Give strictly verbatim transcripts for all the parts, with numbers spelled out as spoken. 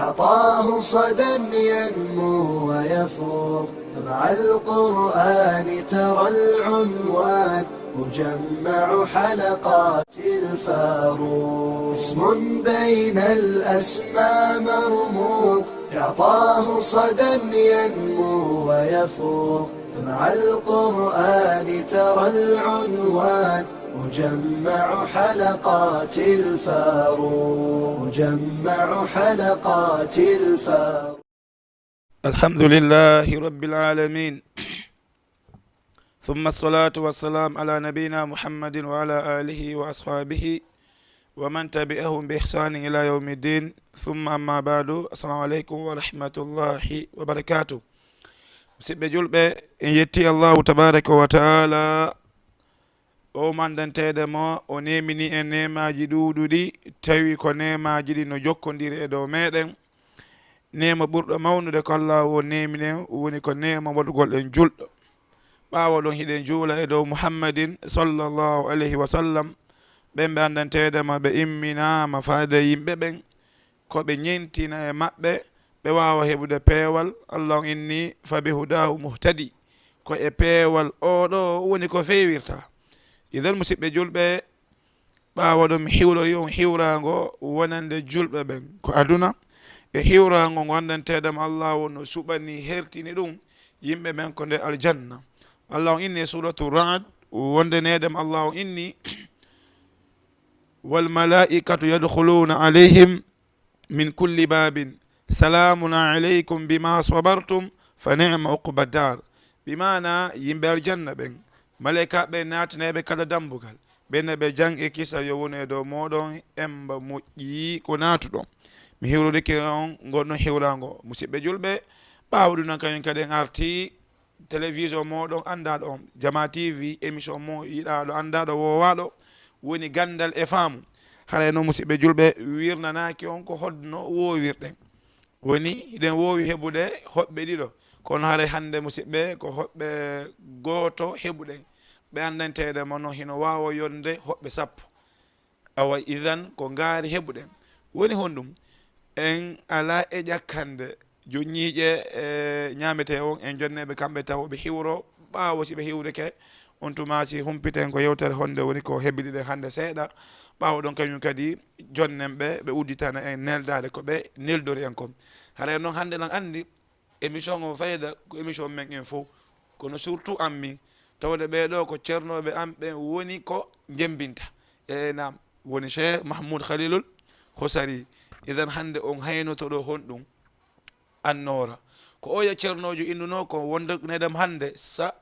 عطاه صدى ينمو ويفوق، مع القرآن ترى العنوان مجمع حلقات الفاروق. اسم بين الأسماء مرموق، يعطاه صدى ينمو ويفوق، مع القرآن ترى العنوان مجمع حلقات الفاروق، مجمع حلقات الفاروق. الحمد لله رب العالمين، ثم الصلاة والسلام على نبينا محمد وعلى آله وأصحابه ومن تبعهم بإحسان إلى يوم الدين. ثم أما بعد، السلام عليكم ورحمة الله وبركاته. Musidɓe julɓe, en yetti Allahu tabaraka wa taala, o mandanteede mo, o nemini en neemaaji ɗuuɗuɗi, tawi ko neemaaji ɗi no jokkondiri e dow meɗen. Neema ɓurɗo mawnude ko Allah o neminen, woni ko neema waɗugol en julɗo. Ɓaawo ɗon, hiɗen juula e dow Muhammadin sallallahu alayhi wa sallam, ɓen ɓe andanteede ma, ɓe imminaama faade yimɓe ɓen, ko ɓe ñentina e maɓɓe, ɓe waawa heɓude peewal. Allah on inni, "Fa bi hudahu muhtadi." Ko e peewal oɗo woni ko feewirta. Idan, musidɓe julɓe, ɓaawo ɗon mi hiwlori on hiwraango wonande julɓe ɓen ko aduna, e hiwraango ngo andanteeɗam Allah o no suɓani hertini ɗum yimɓe ɓen ko nde aljanna. Allah on inni e suratu Ra'd, wonde neeɗam Allah on inni, "Wal malaa'ikatu yadkhuluuna alayhim min kulli baabin, salaamun alaykum bima sabartum, fa ni'ma uqba daar." Bi maana, yimɓe aljanna ɓen, maleyka ɓe naatineeɓe kala dambugal, ɓen ɓe jang e kisa yo wonu e dow mooɗon, emba moƴƴi ko naatuɗon. Mi hiwrorike on ngon ɗon hiwraango, musidɓe julɓe. Ɓaawo ɗum non, kañum kadi en arti télévision mooɗon anndaaɗo on, Jama T V, émission mo yiɗaaɗo, anndaaɗo, woowaaɗo, woni ganndal e faamu. Haray noon, musidɓe julɓe, wirnanaaki on ko honno woowirɗen. Woni, hiɗen woowi heɓude hoɓɓe ɗiɗo, kono haray hannde, musidɓe, ko hoɓɓe gooto heɓuɗen. Ɓe anndanteeɗe ma noon, hino waawa yonde hoɓɓe sappo. Awa, idan, ko ngaari heɓuɗen. Woni honɗum? En alaa e ƴakkande jo ñiiƴe, e, ñaametee on, en jonneeɓe kamɓe taw ɓe hiwro. Ɓaawo si ɓe hiwrike, on tuma si humpiten ko yewtere honde woni ko hebiliɗen hannde seeɗa. Ɓaawo ɗon kañum kadi jonnen ɓe, ɓe udditana en neldaade ko ɓe neldori en kon. Haray noon hannde lan anndi émission o fayda ko émission men en fof, kono surtout an min, tawde ɓee ɗoo ko ceernooɓe an ɓen woni ko jembinta. E naam, woni Cheikh Mahmoud Khalilul Khusari. Idan hannde on haynoto ɗo honɗum annoora. Ko oya ceernoojo innunoo ko wonde nedam hannde sa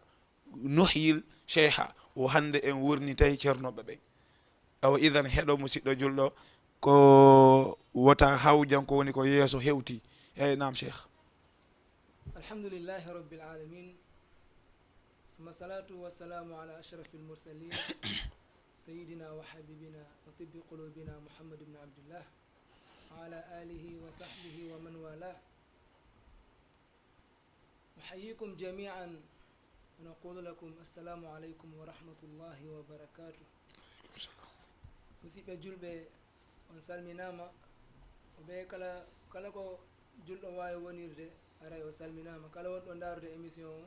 nuhyil cheikha, o hannde en wurnitay ceernooɓe ɓen. Awa idan heɗo musidɗo julɗo, ko wota hawjan ko woni ko yeeso hewti. Eyi, naam, Cheikh. الحمد لله رب العالمين، ثم الصلاة والسلام على أشرف المرسلين، سيدنا وحبيبنا وطب قلوبنا محمد بن عبد الله، وعلى آله وصحبه ومن والاه. نحييكم جميعا ونقول لكم السلام عليكم ورحمة الله وبركاته. Musidɓe julɓe, on salminaama. O ɓe kala, kala ko julɗo waawi wonirde, aray o salminaama. Kala wonɗo ndaarude émission o,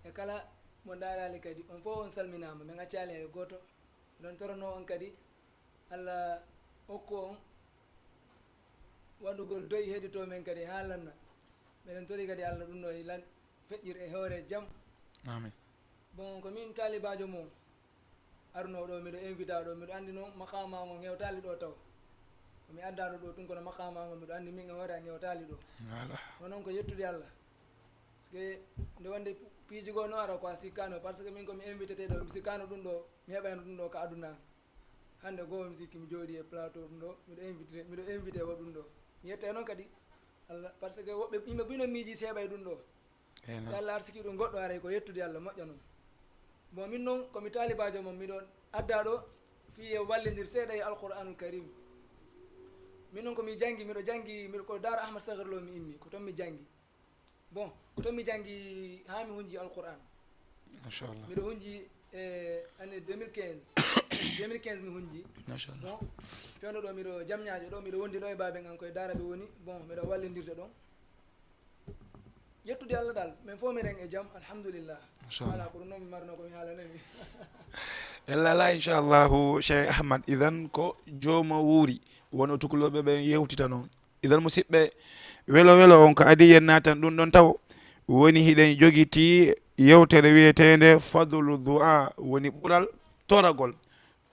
e kala mo ndaaraali kadi, on fof on salminaama. Min accaali hay gooto. Miɗon toronoo on kadi, Allah okku on waɗugol doy heɗito men kadi haa lanna. Meɗen tori kadi Allah ɗum ɗo e lan-, feƴƴir e hoore jam. Amin. Bon, ko min taalibaajo mo arnoo ɗo, miɗo invita ɗo, miɗo anndi noon maqaama ngo ngewtaali ɗo taw. Ko mi addaɗo ɗo tun kono maqaama ngo miɗo anndi min e hoore a ngewtaali ɗo. Voilà. Ko noon ko yettude Allah. Parce que nde wonde pi-, piiji goo no ara ko a sikkaano, parce que min ko mi invité ɗo, mi sikkaano ɗum ɗo, mi heɓayno ɗum ɗo ka aduna. Hannde goo mi sikki mi jooɗi e plateau ɗum ɗo, miɗo invité, miɗo invité o ɗum ɗo. Mi yetta noon kadi Allah, parce que woɓɓe yimɓe buy no miiji seeɓa e ɗum ɗo. Eyi, so noon. Allah arsiki ɗum goɗɗo aray ko yettude Allah moƴƴa noon. Bon, min noon ko mi taalibaajo mon, miɗo adda ɗo fii e wallindir seeɗa e Alqur'aanul Kariim. Min noon ko mi janngi, miɗo janngi, miɗo ko Daara Ahmad Sagir Lo mi immi, ko toon mi janngi. Bon, ko toon mi janngi haa mi hunji Alqur'aan. Machallah. Miɗo hunji E année deux mille quinze. Deux mille quinze mi hunji. Machallah. Bon, fewndo ɗo miɗo Jamñaajo ɗo, miɗo wondi ɗo e baaben an koye Daara ɓe woni. Bon, miɗo wallindirde ɗon. Yettude Allah dal, min fof miɗen e jam, alhamdulillah. Machallah. Voilà, ko ɗum noon mi marno ko mi haalanani. Yalla ala, inchallahu, Cheikh Ahmad, idan ko jooma wuuri, wono tukulooɓe ɓen yewtita noon. Idan musidɓe, welo welo on ko adii yen naatan ɗum ɗon tawo. Woni hiɗen jogiti yewtere wiyeteende Fadlu Du'a, woni ɓural toragol.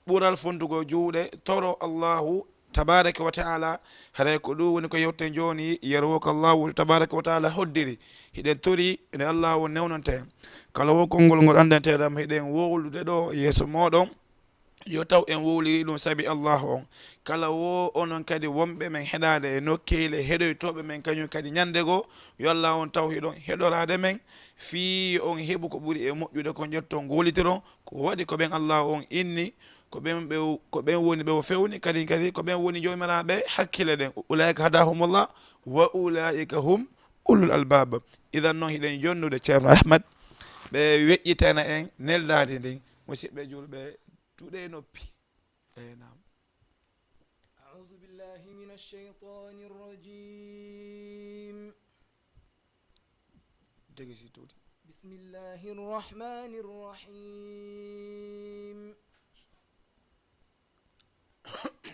Ɓural fontugol juuɗe, toro Allahu tabaraka wa ta'ala. Haray ko ɗum woni ko yewten jooni, yerwo ko Allahu tabaraka wa ta'ala hoddiri. Hiɗen tori nde Allahu newnonte en. Kala wo konngol ngol anndanteeɗam, hiɗen wowlude ɗo yeeso mooɗon. Yo taw en wowliri ɗum sabi Allahu on. Kala wo onon kadi wonɓe men heɗaade e nokkeele heɗoytooɓe men kañum kadi ñande goo, yo Allahu on taw hiɗon heɗoraade men, fii yo on heɓu ko ɓuri e moƴƴude ko njetton ngoolitiron. Ko waɗi ko ɓen Allahu on inni, ko ɓen ɓe, ko ɓen woni ɓe o fewni, kadi, kadi ko ɓen woni joomiraaɓe hakkille ɗen. Ulaa'ika hadahumullah wa ulaa'ika hum ulul albab. Idan noon hiɗen jonnude Ceerno Ahmad, ɓe weƴƴitana en neldaari ndin. Musidɓe julɓe, tuɗe noppi. Eey, naam. أعوذ بالله من الشيطان الرجيم. Jege si tuuti. بسم الله الرحمن الرحيم.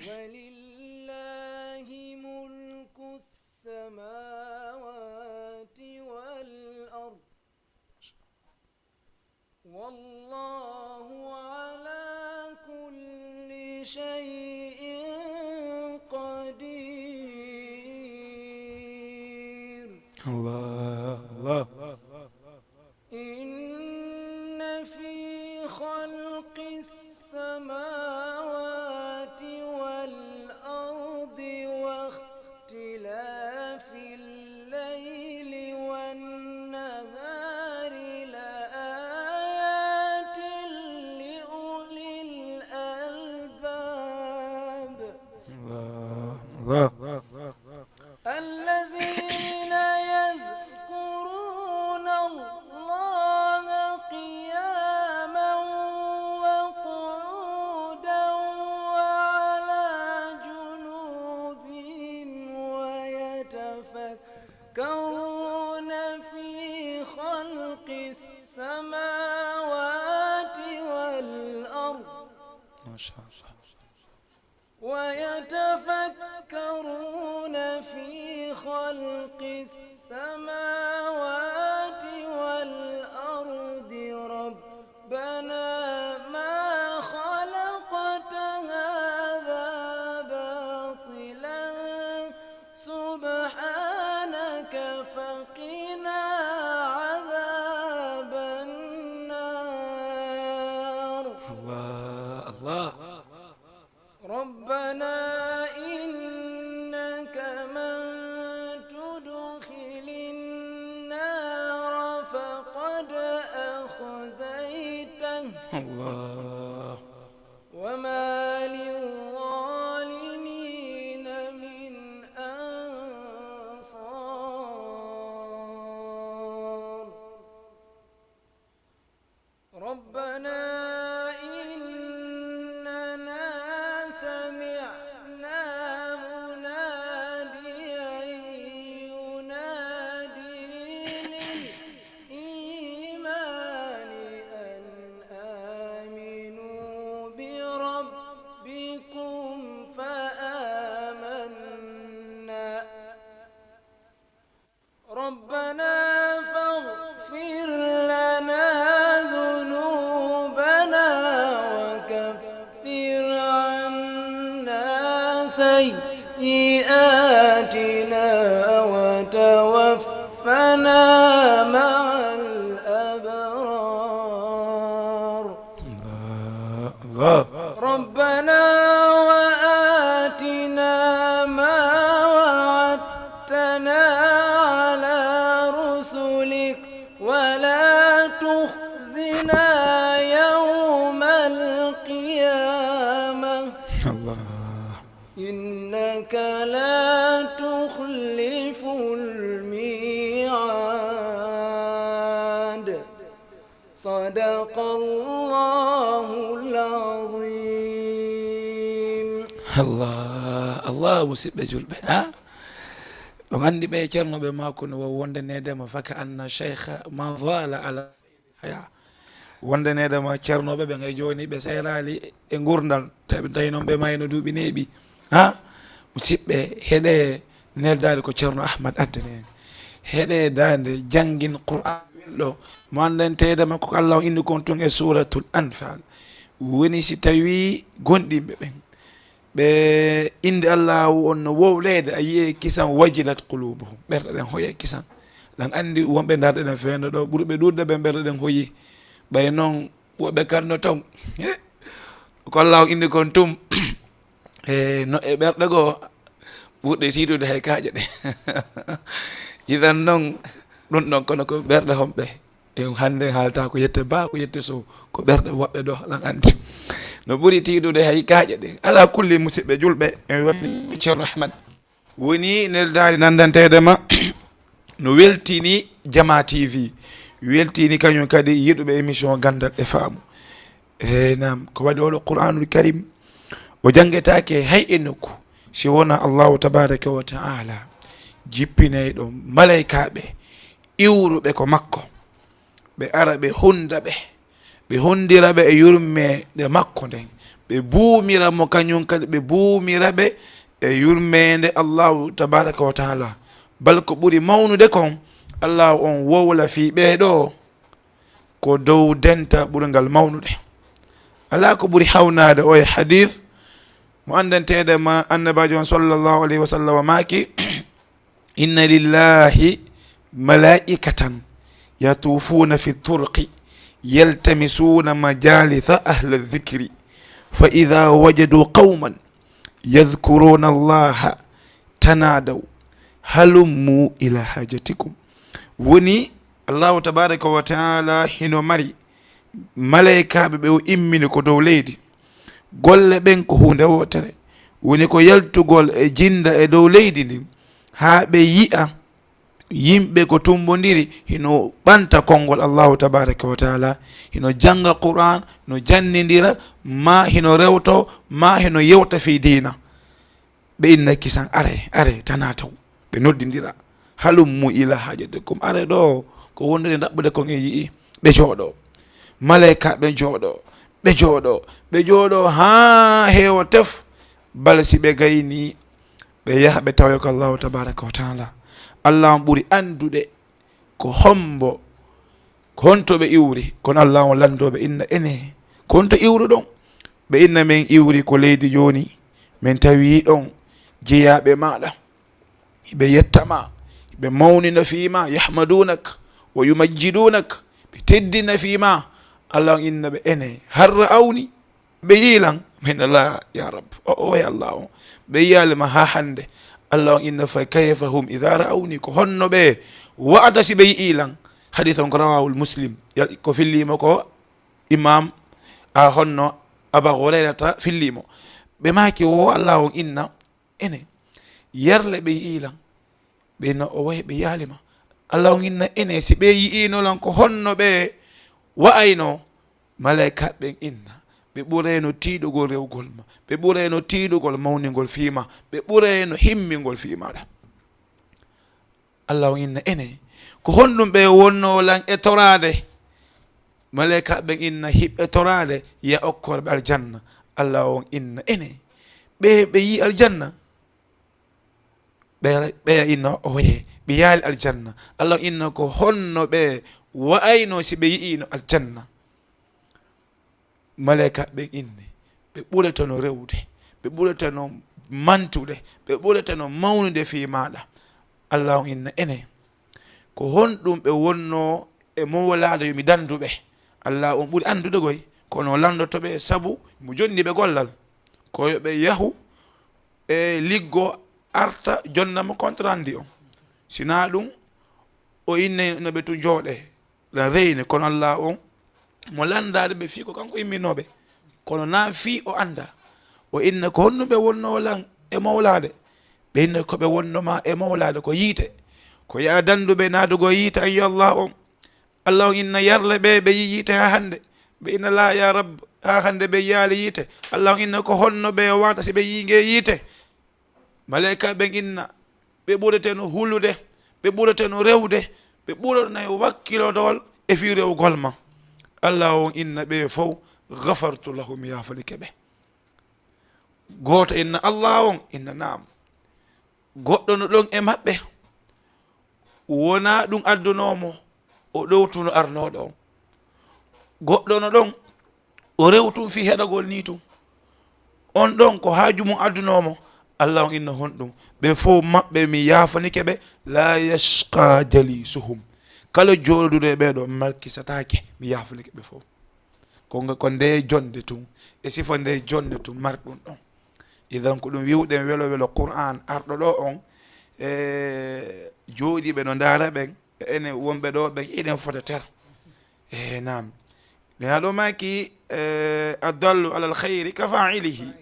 ولله ملك السماوات والأرض. والله على كل شيء قدير. الله، الله. إن في خلق السماوات والأرض واختلاف الليل والنهار لآيات لأولي الألباب. الله، الله. الذين يذكرون الله قياما وقعودا وعلى جنوبهم ويتفكرون في خلق السماوات والأرض. ما شاء الله. ويتفكرون في خلق السماوات والأرض ربنا ما خلقت هذا باطلا سبحانك فقنا عذاب النار. الله، الله. ربنا إنك من تدخل النار فقد أخزيته. الله. وما للظالمين من أنصار. ربنا إننا سمعنا مناديا ينادي للإيمان أن آمنوا بربكم فآمنا. ربنا فاغفر لنا ذنوبنا وكفر عنا سيئاتنا وتوفنا مع الأبرار. الله، الله. ربنا وآتنا ما وعدتنا على رسلك ولا تخزنا يوم القيامة. الله. إنك لا تخلف الميعاد. صدق الله Allah, Allah, musidɓe julɓe, ha? On anndi ɓe Ceerno ɓe maako no wo wonde needema faka anna cheikha ma vala ala haya. Wonde needema Ceernoɓe ɓe ngay jooni ɓe seeraali e ngurdal, tawi tawi noon ɓe mayno duuɓi neeɓi. Ha? Musidɓe, heɗe neldaade ko Ceerno Ahmad addani en. Heɗe daande janngin Qur'an welɗo mo anndanteedema ko Allah o inni kon tun e Suuratul Anfal. Woni si tawi gonɗinɓe ɓen ɓe innde Allaahu on no wowleede, a yi'e kisan wajilat qulubuhum, ɓerɗe ɗen hoye kisan. Ɗan anndi wonɓe ndarɗe ɗen feewndo ɗo, ɓurɓe ɗuuɗde ɓen ɓerɗe ɗen hoyi. Ɓay non woɓɓe kan no ton. He? Ko Allaahu inni kon tum. E no e ɓerɗe goo ɓurɗe tiiɗude hay kaaƴe ɗe. Idan non, ɗum ɗon kono ko ɓerɗe homɓe. E hannde haalta ko yette ba, ko yette sow, ko ɓerɗe woɓɓe ɗo, ɗan anndi. No ɓuri tiiɗude hay kaaƴe ɗe. Ala kulli, musidɓe julɓe, en weltanii Ceerno Ahmad. Woni neldaari nanndanteede ma, no weltini Jama T V. Weltini kañum kadi yiɗuɓe émission Ganndal e Faamu. Eey, naam, ko waɗi oɗo Qur'aanul Karim, o janngetaake hay e nokku, si wonaa Allaahu tabaaraka wa ta'aala jippinayɗo malaykaaɓe iwruɓe ko makko. Ɓe ara ɓe hunda ɓe, ɓe hundira ɓe e yurmeende makko nden, ɓe buumira mo kañum kadi, ɓe buumira ɓe e yurmeende Allaahu tabaaraka wa ta'aala. Bal ko ɓuri mawnude kon, Allaahu on wowla fii ɓee ɗoo ko dow denta ɓurngal mawnude. Alaa ko ɓuri hawnaade o e hadiis mo anndanteede ma Annabaajo on sallallahu alayhi wa sallam maaki, inna lillahi malaa'ikatan yatuufuuna fi turqi yaltamisuuna majaalisa ahla zikri, fa idaa wajaduu qawman yadkuruuna Allaha tanaadaw halummu ilaa haajatikum. Woni Allaahu tabaaraka wa ta'aala hino mari malaykaaɓe ɓe o immini ko dow leydi. Golle ɓen ko huunde wootere, woni ko yaltugol e jinnda e dow leydi ndin, haa ɓe yi'a yimɓe ko tumbondiri, hino ɓanta konngol Allaahu tabaaraka wa ta'aala, hino jannga Qur'aan, no janndindira, maa hino rewto, maa hino yewta fii diina. Ɓe inna kisan, "Are, are, tanaa taw." Ɓe noddindira, "Halummu ilaa haajatikum, are ɗoo ko wondude ndaɓɓude kon en yi'i." Ɓe jooɗoo. Malaykaaɓe jooɗoo, ɓe jooɗoo, ɓe jooɗoo haa heewa tef. Bal si ɓe gaynii, ɓe yaha ɓe tawoya ko Allaahu tabaaraka wa ta'aala. Allaahu on ɓuri anndude ko hombo, ko honto ɓe iwri. Kono Allaahu on lanndoo ɓe, inna, "Enee, ko honto iwruɗon?" Ɓe inna, "Men iwri ko leydi jooni, men tawi ɗon jeyaaɓe maaɗa. Ɓe yetta ma, ɓe mawnina fii ma, yahmadunak wa yumajjidunak, ɓe teddina fii ma." Allaahu on inna ɓe, "Enee, hal ra'awni? Ɓe yi'i lan?" Min, "Laa, yaa Rabb." O, o, way Allaahu on. "Ɓe yi'aali ma haa hannde." Allaahu on inna, "Fa kayfa hum idaa ra'awni?" Ko honno ɓe wa'ata si ɓe yi'ii lan? Hadiis on ko rawaahul Muslim. Yal-, ko fillii mo ko Imaam, a, honno Aba Hurayrata fillii mo. Ɓe maaki, wo Allaahu on inna, "Enee, yerle ɓe yi'ii lan?" Ɓe inna, "O way, ɓe yi'aali ma." Allaahu on inna, "Enee, si ɓe yi'iino lan, ko honno ɓe wa'aynoo?" Malaykaaɓe ɓen inna, "Ɓe ɓurayno tiiɗugol rewgol ma, ɓe ɓurayno tiiɗugol mawningol fii ma, ɓe ɓurayno himmingol fii maaɗa." Allaahu on inna, "Enee, ko honɗum ɓe wonnoo lan e toraade?" Malaykaaɓe ɓen inna, "Hiɓɓe toraade, ya okkorɓe aljanna." Allaahu on inna, "Enee, ɓe, ɓe yi'i aljanna?" Ɓe, ɓeya inna, "Oye, ɓe yaali aljanna." Allaahu on inna, "Ko honno ɓe wa'aynoo si ɓe yi'iino aljanna?" Malaykaaɓe ɓen inni, "Ɓe ɓuratano rewde, ɓe ɓuratano mantude, ɓe ɓuratano mawnude fii maaɗa." Allaahu on inna, "Enee, ko honɗum ɓe wonnoo e mowlaade yo mi danndu ɓe?" Allaahu on ɓuri anndude koy, kono o lanndoto ɓe sabu mo jonni ɓe gollal. Ko yo ɓe yahu e liggo arta jonna mo contrat ndi on. Si naa ɗum, o innayno ɓe tun jooɗee. Ɗan reyni, kono Allaahu on mo lanndaade ɓe fii ko kanko imminoo ɓe. Kono naa fii o annda. O inna, "Ko honɗum ɓe wonnoo lan e mowlaade?" Ɓe inna, "Ko ɓe wonnoo ma e mowlaade ko yiite. Ko yo a danndu ɓe naatugol yiite an yo Allaahu on." Allaahu on inna, "Yerle ɓe, ɓe yi'i yiite haa hannde?" Ɓe inna, "Laa, yaa Rabb, Haa hannde ɓe yaali yiite. Allahu inna ko honno ɓe wata si ɓe yii ngee yiite? Maleyka ɓen inna ɓe ɓureteno hulude, ɓe ɓureteno rewde, ɓe ɓureteno e wakkilodowol e fii rewgol ma. Allahu on inna ɓe fow, ghafartu lahum, mi yaafanike ɓe. Gooto inna, Allahu on inna, naam. Goɗɗo no ɗon e maɓɓe, wonaa ɗum addunoo mo o ɗowtuno arnooɗo on. Goɗɗo no ɗon, o rewtum fii heɗagol nii tun. On ɗon ko haaju mum addunoo mo. Allahu on inna honɗum? Ɓe fow maɓɓe mi yaafanike ɓe, laa yashqa jalisuhum. Kala jooɗuɗo e ɓee ɗoo malkisataake, mi yaafanike ɓe fow. Ko nga, ko ndee jonnde tun, e sifa ndee jonnde tun marɗum ɗon. Idan ko ɗum wi'uɗen welo welo Qur'an arɗo ɗoo on, e jooɗiiɓe no ndaara ɓen, e enen wonɓe ɗoo ɓen, eɗen fota ter. E naam. Nena ɗo maaki, e, "Addallu alal khayri ka fa'ilihi."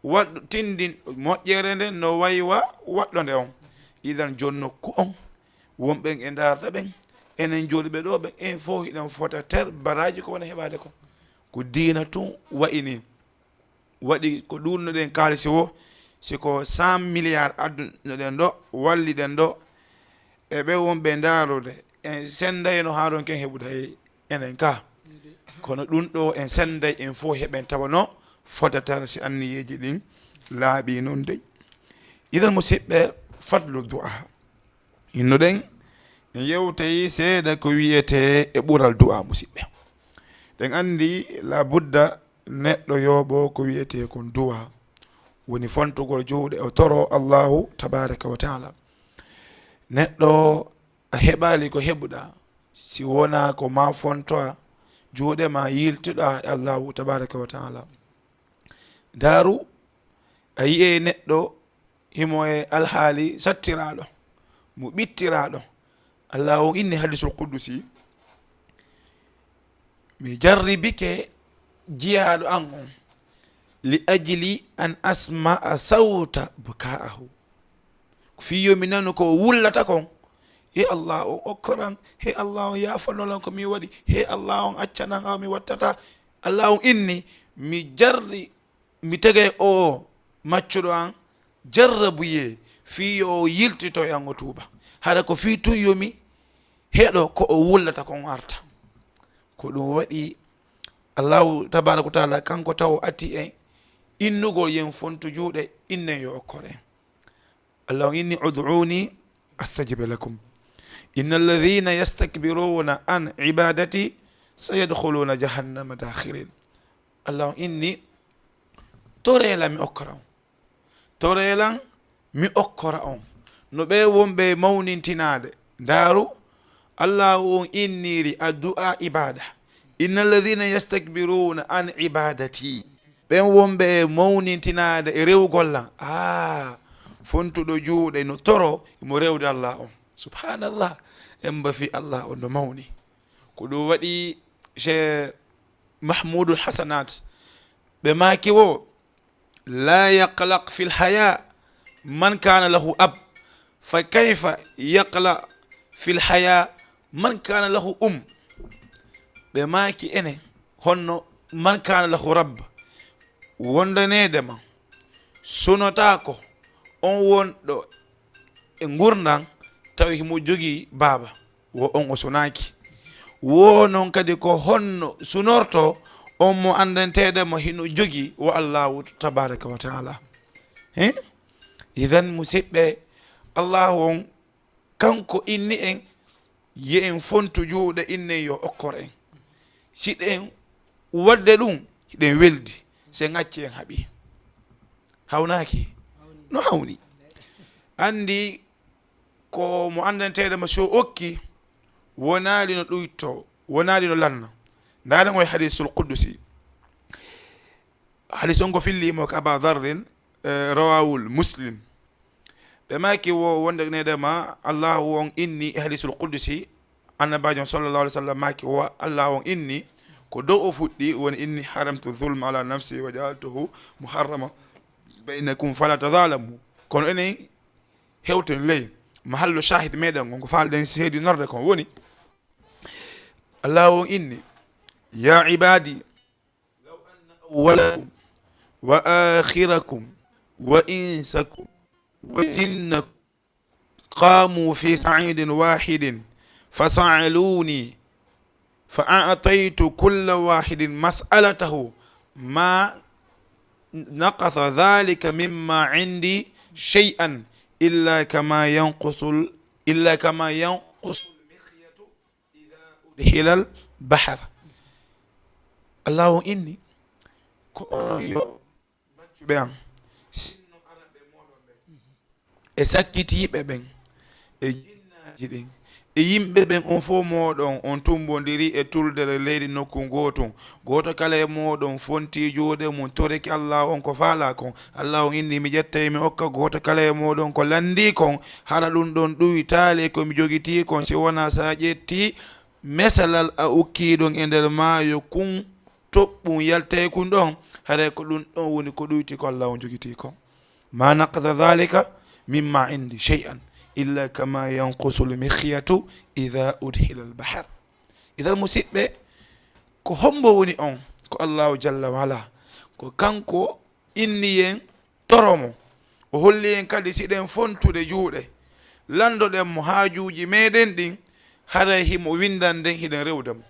Waɗ-, tindin moƴƴere nden no waywa waɗɗo nde on. Idan jon nokku on, wonɓen e ndaarta ɓen, enen jooɗiiɓe ɗoo ɓen, en fow hiɗen fota ter baraaji ko wona heɓaade kon. Ko diina tun wa'i nii. Waɗi ko ɗuunnoɗen kaalisi woo, si ko cent milliards addunoɗen ɗoo, walliɗen ɗoo, e ɓe wonɓe ndaarude, en senndayno haa ronken heɓude hay enen ka. Kono ɗum ɗoo en sennday, en fow heɓen tawa no fotata si anniyeeji ɗin laaɓii non dey. Idan, musiɓɓe, fadlu du'a. Innuɗen, en yewtay seeɗa ko wi'etee e ɓural du'a, musiɓɓe. Ɗen anndi, la budda neɗɗo yooɓo ko wi'etee kon du'a, woni fontugol juuɗe, o toro Allahu tabaraka wa taala. Neɗɗo, a heɓaali ko heɓuɗaa si wonaa ko ma fontoa juuɗe ma, yiltuɗaa e Allahu tabaraka wa taala. Ndaaru, a yi'e neɗɗo himo e alhaali sattiraaɗo, mo ɓittiraaɗo. Allah on inni hadisul qudusi, "Mi jarribike jiyaaɗo an on, li ajli an asma'a sawta buka'ahu." Ko fii yo mi nanu ko o wullata kon. He Allah on okkoran, he Allah on yaafanolan ko mi waɗi, he Allah on accanan awa mi wattata. Allah on inni, mi jarri mi tegay o maccuɗo an jarrabuyee fii yo o yiltito e an o tuuba. Hara ko fii tun yo mi heɗo ko o wullata kon arta. Ko ɗum waɗi Allahu tabaraka wa taala kanko taw o ati en innugol yen fontu juuɗe innen yo okkor en. Allah on inni, "Ud'uni astajib lakum. Inna alladhina yastakbiruna an ibadati sayadkhuluna jahannama dakhirin." Allah on inni, "Toreelan mi okkora on. Toreelan mi okkora on." No ɓe wonɓe mawnintinaade. Ndaaru, Allah on inniri addu'a ibada. "Inna alladhina yastakbiruna an ibadati." Ɓen wonɓe e mawnintinaade e rewugol lan. Aa, fontuɗo juuɗe no toro mo rewde Allah on. Subhanallah. En mba fii Allah on no mawni. Ko ɗum waɗi Cheikh Mahmoudul Hasanat. Ɓe maaki wo, "La yaqlaq fil haya man kana lahu ab. Fa kayfa yaqlaq fil haya man kana lahu um?" Ɓe maaki ene, honno man kana lahu rabb, wondaneede ma, sunotaako on wonɗo e ngurndan, tawi himo jogii baaba, wo on o sunaaki. Wo non kadi ko honno sunorto on mo anndanteede mo hino jogii wo Allahu tabaraka wa taala. He? Idan, musiɓɓe, Allahu on kanko inni en, yo en fontu juuɗe innen yo okkor en. Si ɗen waɗde ɗum, hiɗen weldi. Se ŋacci en haɓi. Hawnaaki? No hawni. Anndi ko mo anndanteeɗo mo so okki, wonaali no ɗuyto, wonaali no lanna. Ndaaren o e hadisul qudusi. Hadis on ko filliimo ko Aba Dharrin, eh, rawahul Muslim. Ɓe maaki wo wonde neɗɗo ma, Allahu on inni e hadisul qudusi, Annabaajo on sallallahu alaihi wasallam maaki wo Allahu on inni, ko dow o fuɗɗi, woni, "Inni haramtu zulma ala nafsi wa ja'altuhu muharrama bainakum fala tazalamu." Kono enen hewten ley mahallu shahid meɗen on, ko faalɗen seedinorde kon woni, Allahu on inni, "Ya ibadi, law أولكم وآخركم وإنسكم وجنكم قاموا في صعيد واحد فسألوني فأعطيت كل واحد مسألته ما نقص ذلك مما عندي شيئا إلا كما ينقص ال-، إلا كما ينقص المخيط إذا أدخل البحر. Allahu inni ko onon yo maccuɓe am, sinno araɓe mooɗon ɓen e sakkitiiɓe ɓen e jinnaaji ɗin e yimɓe ɓen on fof mooɗon, on tumbondiri e tuldere leydi nokku gootun. Gooto kala e mooɗon fonti juuɗe mum, torike Allahu on ko faalaa kon. Allahu inni, mi ƴettay mi okka gooto kala e mooɗon ko lanndii kon, hara ɗun ɗon ɗuwitaali e ko mi jogitii kon, si wonaa si a ƴettii mesalal a ukkii ɗun e nder maayo kun, toɓɓun yaltay kun ɗon, haray ko ɗun ɗon woni ko ɗuwiti ko Allahu on jogitii kon. Ma naqasa dhalika mimma indi shay'an illa kama yanqusu al-mikhyatu idha udkhila al-bahr. Idan, musiɓɓe, ko hombo woni on? Ko Allahu jalla wa ala. Ko kanko inni en toro mo. O holli en kadi si ɗen fontude juuɗe, landoɗen mo haajuuji meɗen ɗin, haray himo windan ɗen, hiɗen rewda mo.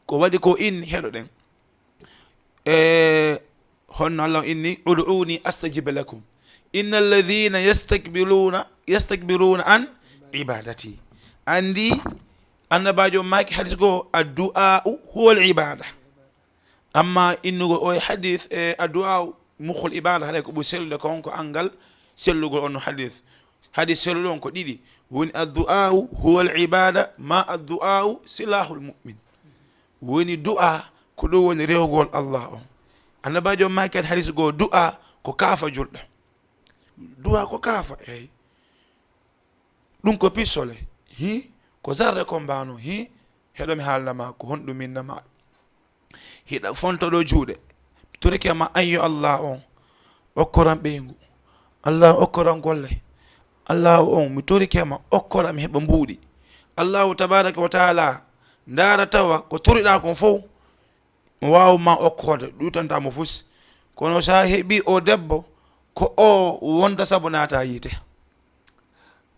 Ko waɗi ko inni, heɗoɗen. E honno Allah inni, "Ud'uni astajib lakum. Inna alladhina yastakbiruna, yastakbiruna an ibadati." Andi annabajo maaki hadis go, "Addu'a'u huwal ibada." Amma innugol o e hadis, e addu'a'u mukhul ibada, haɗa ko ɓuri sellude kon ko angal sellugol on hadis. Hadis selluɗo on ko ɗiɗi. Woni addu'a'u huwal ibada, ma addu'a'u silahul mu'min. Woni du'a ko ɗum woni rewgol Allah on. Annabajo maaki hadis go, du'a ko kaafa julɗo. Du'a ko kaafa, eyi. Ɗum ko pistole. Hi, ko zarre kon mbano. Hi, heɗo mi haalna ma ko honɗum min nama. Hiɗa fonto ɗo juuɗe. Mi torike ma an yo Allah on. Okkoran ɓeyngu. Allah okkoran golle. Allah on, mi torike ma, okkoran mi heɓa mbuuɗi. Allahu tabaraka wa taala ndaara tawa ko toriɗa kon fow. Mo waawa ma okkoode, ɗutanta mo fus. Kono sa heɓi o debbo, ko o wonta sabu naata yiite.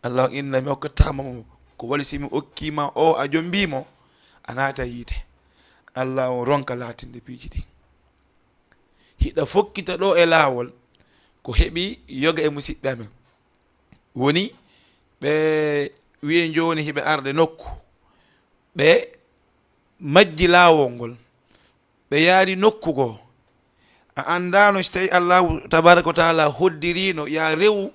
Allah inna mi okkatama mo. Ko wali si mi okki ma o, a jombi mo, a naata yiite. Allah o ronka laatinde piiji ɗi. Hiɗa fokkita ɗo e laawol, ko heɓi yoga e musiɓɓe amen. Woni ɓe wi'e jooni hiɓe arde nokku. Ɓe majji laawol ngol. Ɓe yaari nokku goo. A anndaano si tawii Allaahu tabaaraka wa taala hoddirino ya rewu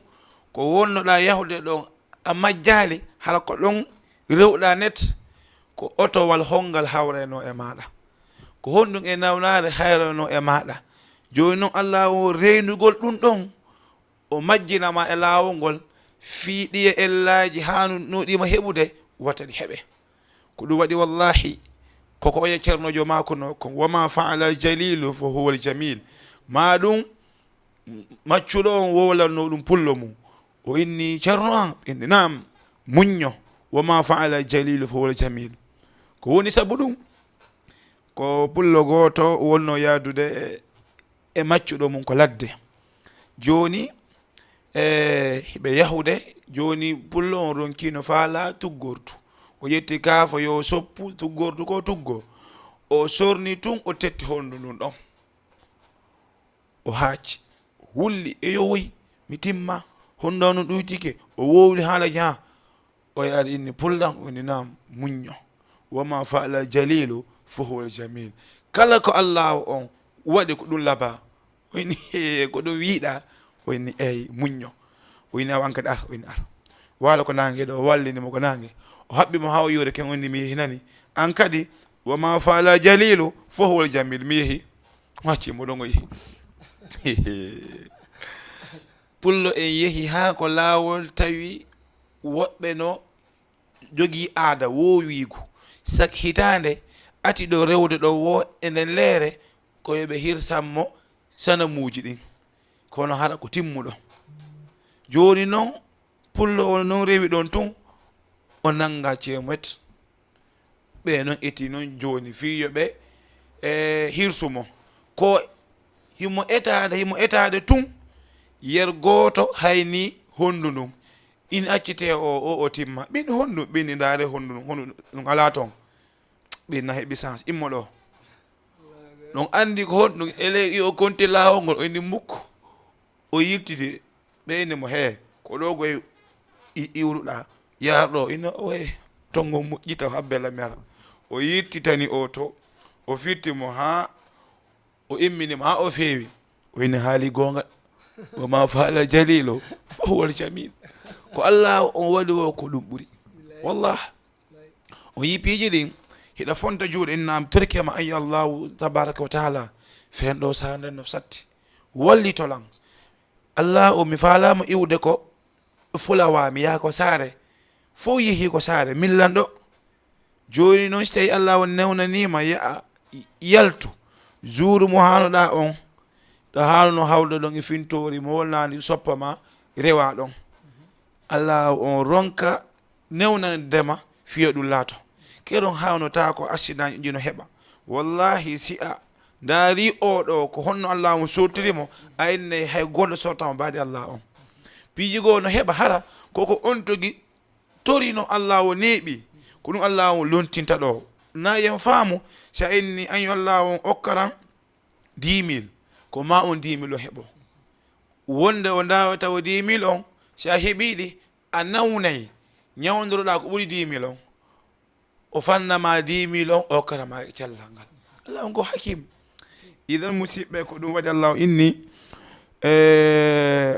ko wonnoɗaa yahude ɗon, a majjaali, hara ko ɗon rewɗaa net, ko otowal honngal hawrayno e maaɗa? Ko honɗum e nawnaare hayrayno e maaɗa? Jooni noon, Allaahu o reynugol ɗum ɗon, o majjina ma e laawol ngol, fii ɗiye ellaaji haanunoɗi ma heɓude, wata ɗi heɓe. Ko ɗum waɗi, wallaahi, koko oya Ceerno jo maakuno kon, "Wa ma fa'ala al-jalilu fa huwa al-jamil." Ma ɗum maccuɗo on wowlanno ɗum pullo mum. O inni, "Ceerno an?" Inni, "Naam, muñño. Wa ma fa'ala al-jalilu fa huwa al-jamil." Ko woni sabu ɗum? Ko pullo gooto wonno yaadude e e maccuɗo mum ko ladde. Jooni, e, hiɓe yahude, jooni pullo on ronkiino faala tuggortu. O ƴetti kaafo yo soppu tuggortu ko tuggo. O sorni tun, o tetti hondu ndun ɗon. O haaci, o wulli, e yo woy, mi timma, hondu on ɗuytike, o wowli haala jaha. O ari inni, "Pullan?" O inni, "Naam, muñño. Wa ma fa'ala jalilu fa huwa jamil." Kala ko Allaahu on waɗi ko ɗum labaa. O inni, "He, ko ɗum wiiɗaa?" O inni, "Eey, muñño." O inni, "Awa an kadi ar." O inni, "Ar." Waalo ko naange ɗo, o wallini mo ko naange. O haɓɓi mo haa o yuure ken, o inni, "Mi yehi nani." An kadi, "Wa ma fa'ala jalilu fa huwa jamil." Mi yehi. Wacci mo ɗon o yehi. Pullo en yehi haa ko laawol, tawi woɓɓe no jogii aada woowiigu. Sak hitaande ati ɗo rewde ɗo woo e nden leere, ko yo ɓe hirsan mo sanamuuji ɗin. Kono hara ko timmuɗo. Jooni non, pullo on non rewi ɗon tun, o nannga ceemet. Ɓe non eti non jooni fii yo ɓe, e, hirsu mo. Ko himo etaade, himo etaade tun, yer gooto hayni honndu ndun. In accitee o, o, o timma. Ɓen honndu, ɓen ndaare honndu ndun, honndu ndun alaa ton. Ɓen na heɓi sans, immo ɗoo. Ɗon anndi ko honɗun, ele o konti laawol ngol, o inni mukko. O yiltidi, ɓe inni mo, "Hee, ko ɗoo goy i-, iwruɗaa? Yaar ɗoo." Ina o, "Hee, ton ngon moƴƴita, o habbe lamiyara." O yiltitani o to, o firti mo haa o immini mo, haa o feewi. O inni haali goonga. "Wa ma fa'ala jalilu fa huwa al jamil." Ko Allah on waɗi o, ko ɗum ɓuri. Wallah. O yii piiji ɗin, hiɗa fonta juuɗe, inna am torike ma, ayi Allahu tabaraka wa taala, fen ɗo saare nden no satti. Wallito lan. Allah o, mi faalaama iwde ko fulawa, mi yaha ko saare. Fof yehi ko saare, millan ɗo. Jooni noon, si tawi Allah o newnaniima, yaha, yaltu, juuru mo haanuɗaa on, ɗo haanuno hawde ɗon e fintoori mo wolnaani soppa ma, rewa ɗon. Allah on ronka newnande ma, fiyo ɗum laato. Keɗon haawnota ko accident ji no heɓa. Wallahi, si a ndaari o ɗo, ko honno Allah on sortiri mo, a innay hay goɗɗo sortama baade Allah on. Piiji goo no heɓa hara, koko on togi torino Allah o neeɓi. Ko ɗum Allah on lontinta ɗo. Na yen faamu, si a inni an yo Allah on okkaran dix mille, ko ma on dix mille o heɓo. Wonde o ndaawata o dix mille on, si a heɓii ɗi, a nawnay, ñawndoroɗaa ko ɓuri dix mille on. O fanna ma dix mille on, o okkata ma e cellal ngal. Allah on ko hakim. Idan, musiɓɓe, ko ɗum waɗi Allah o inni, e,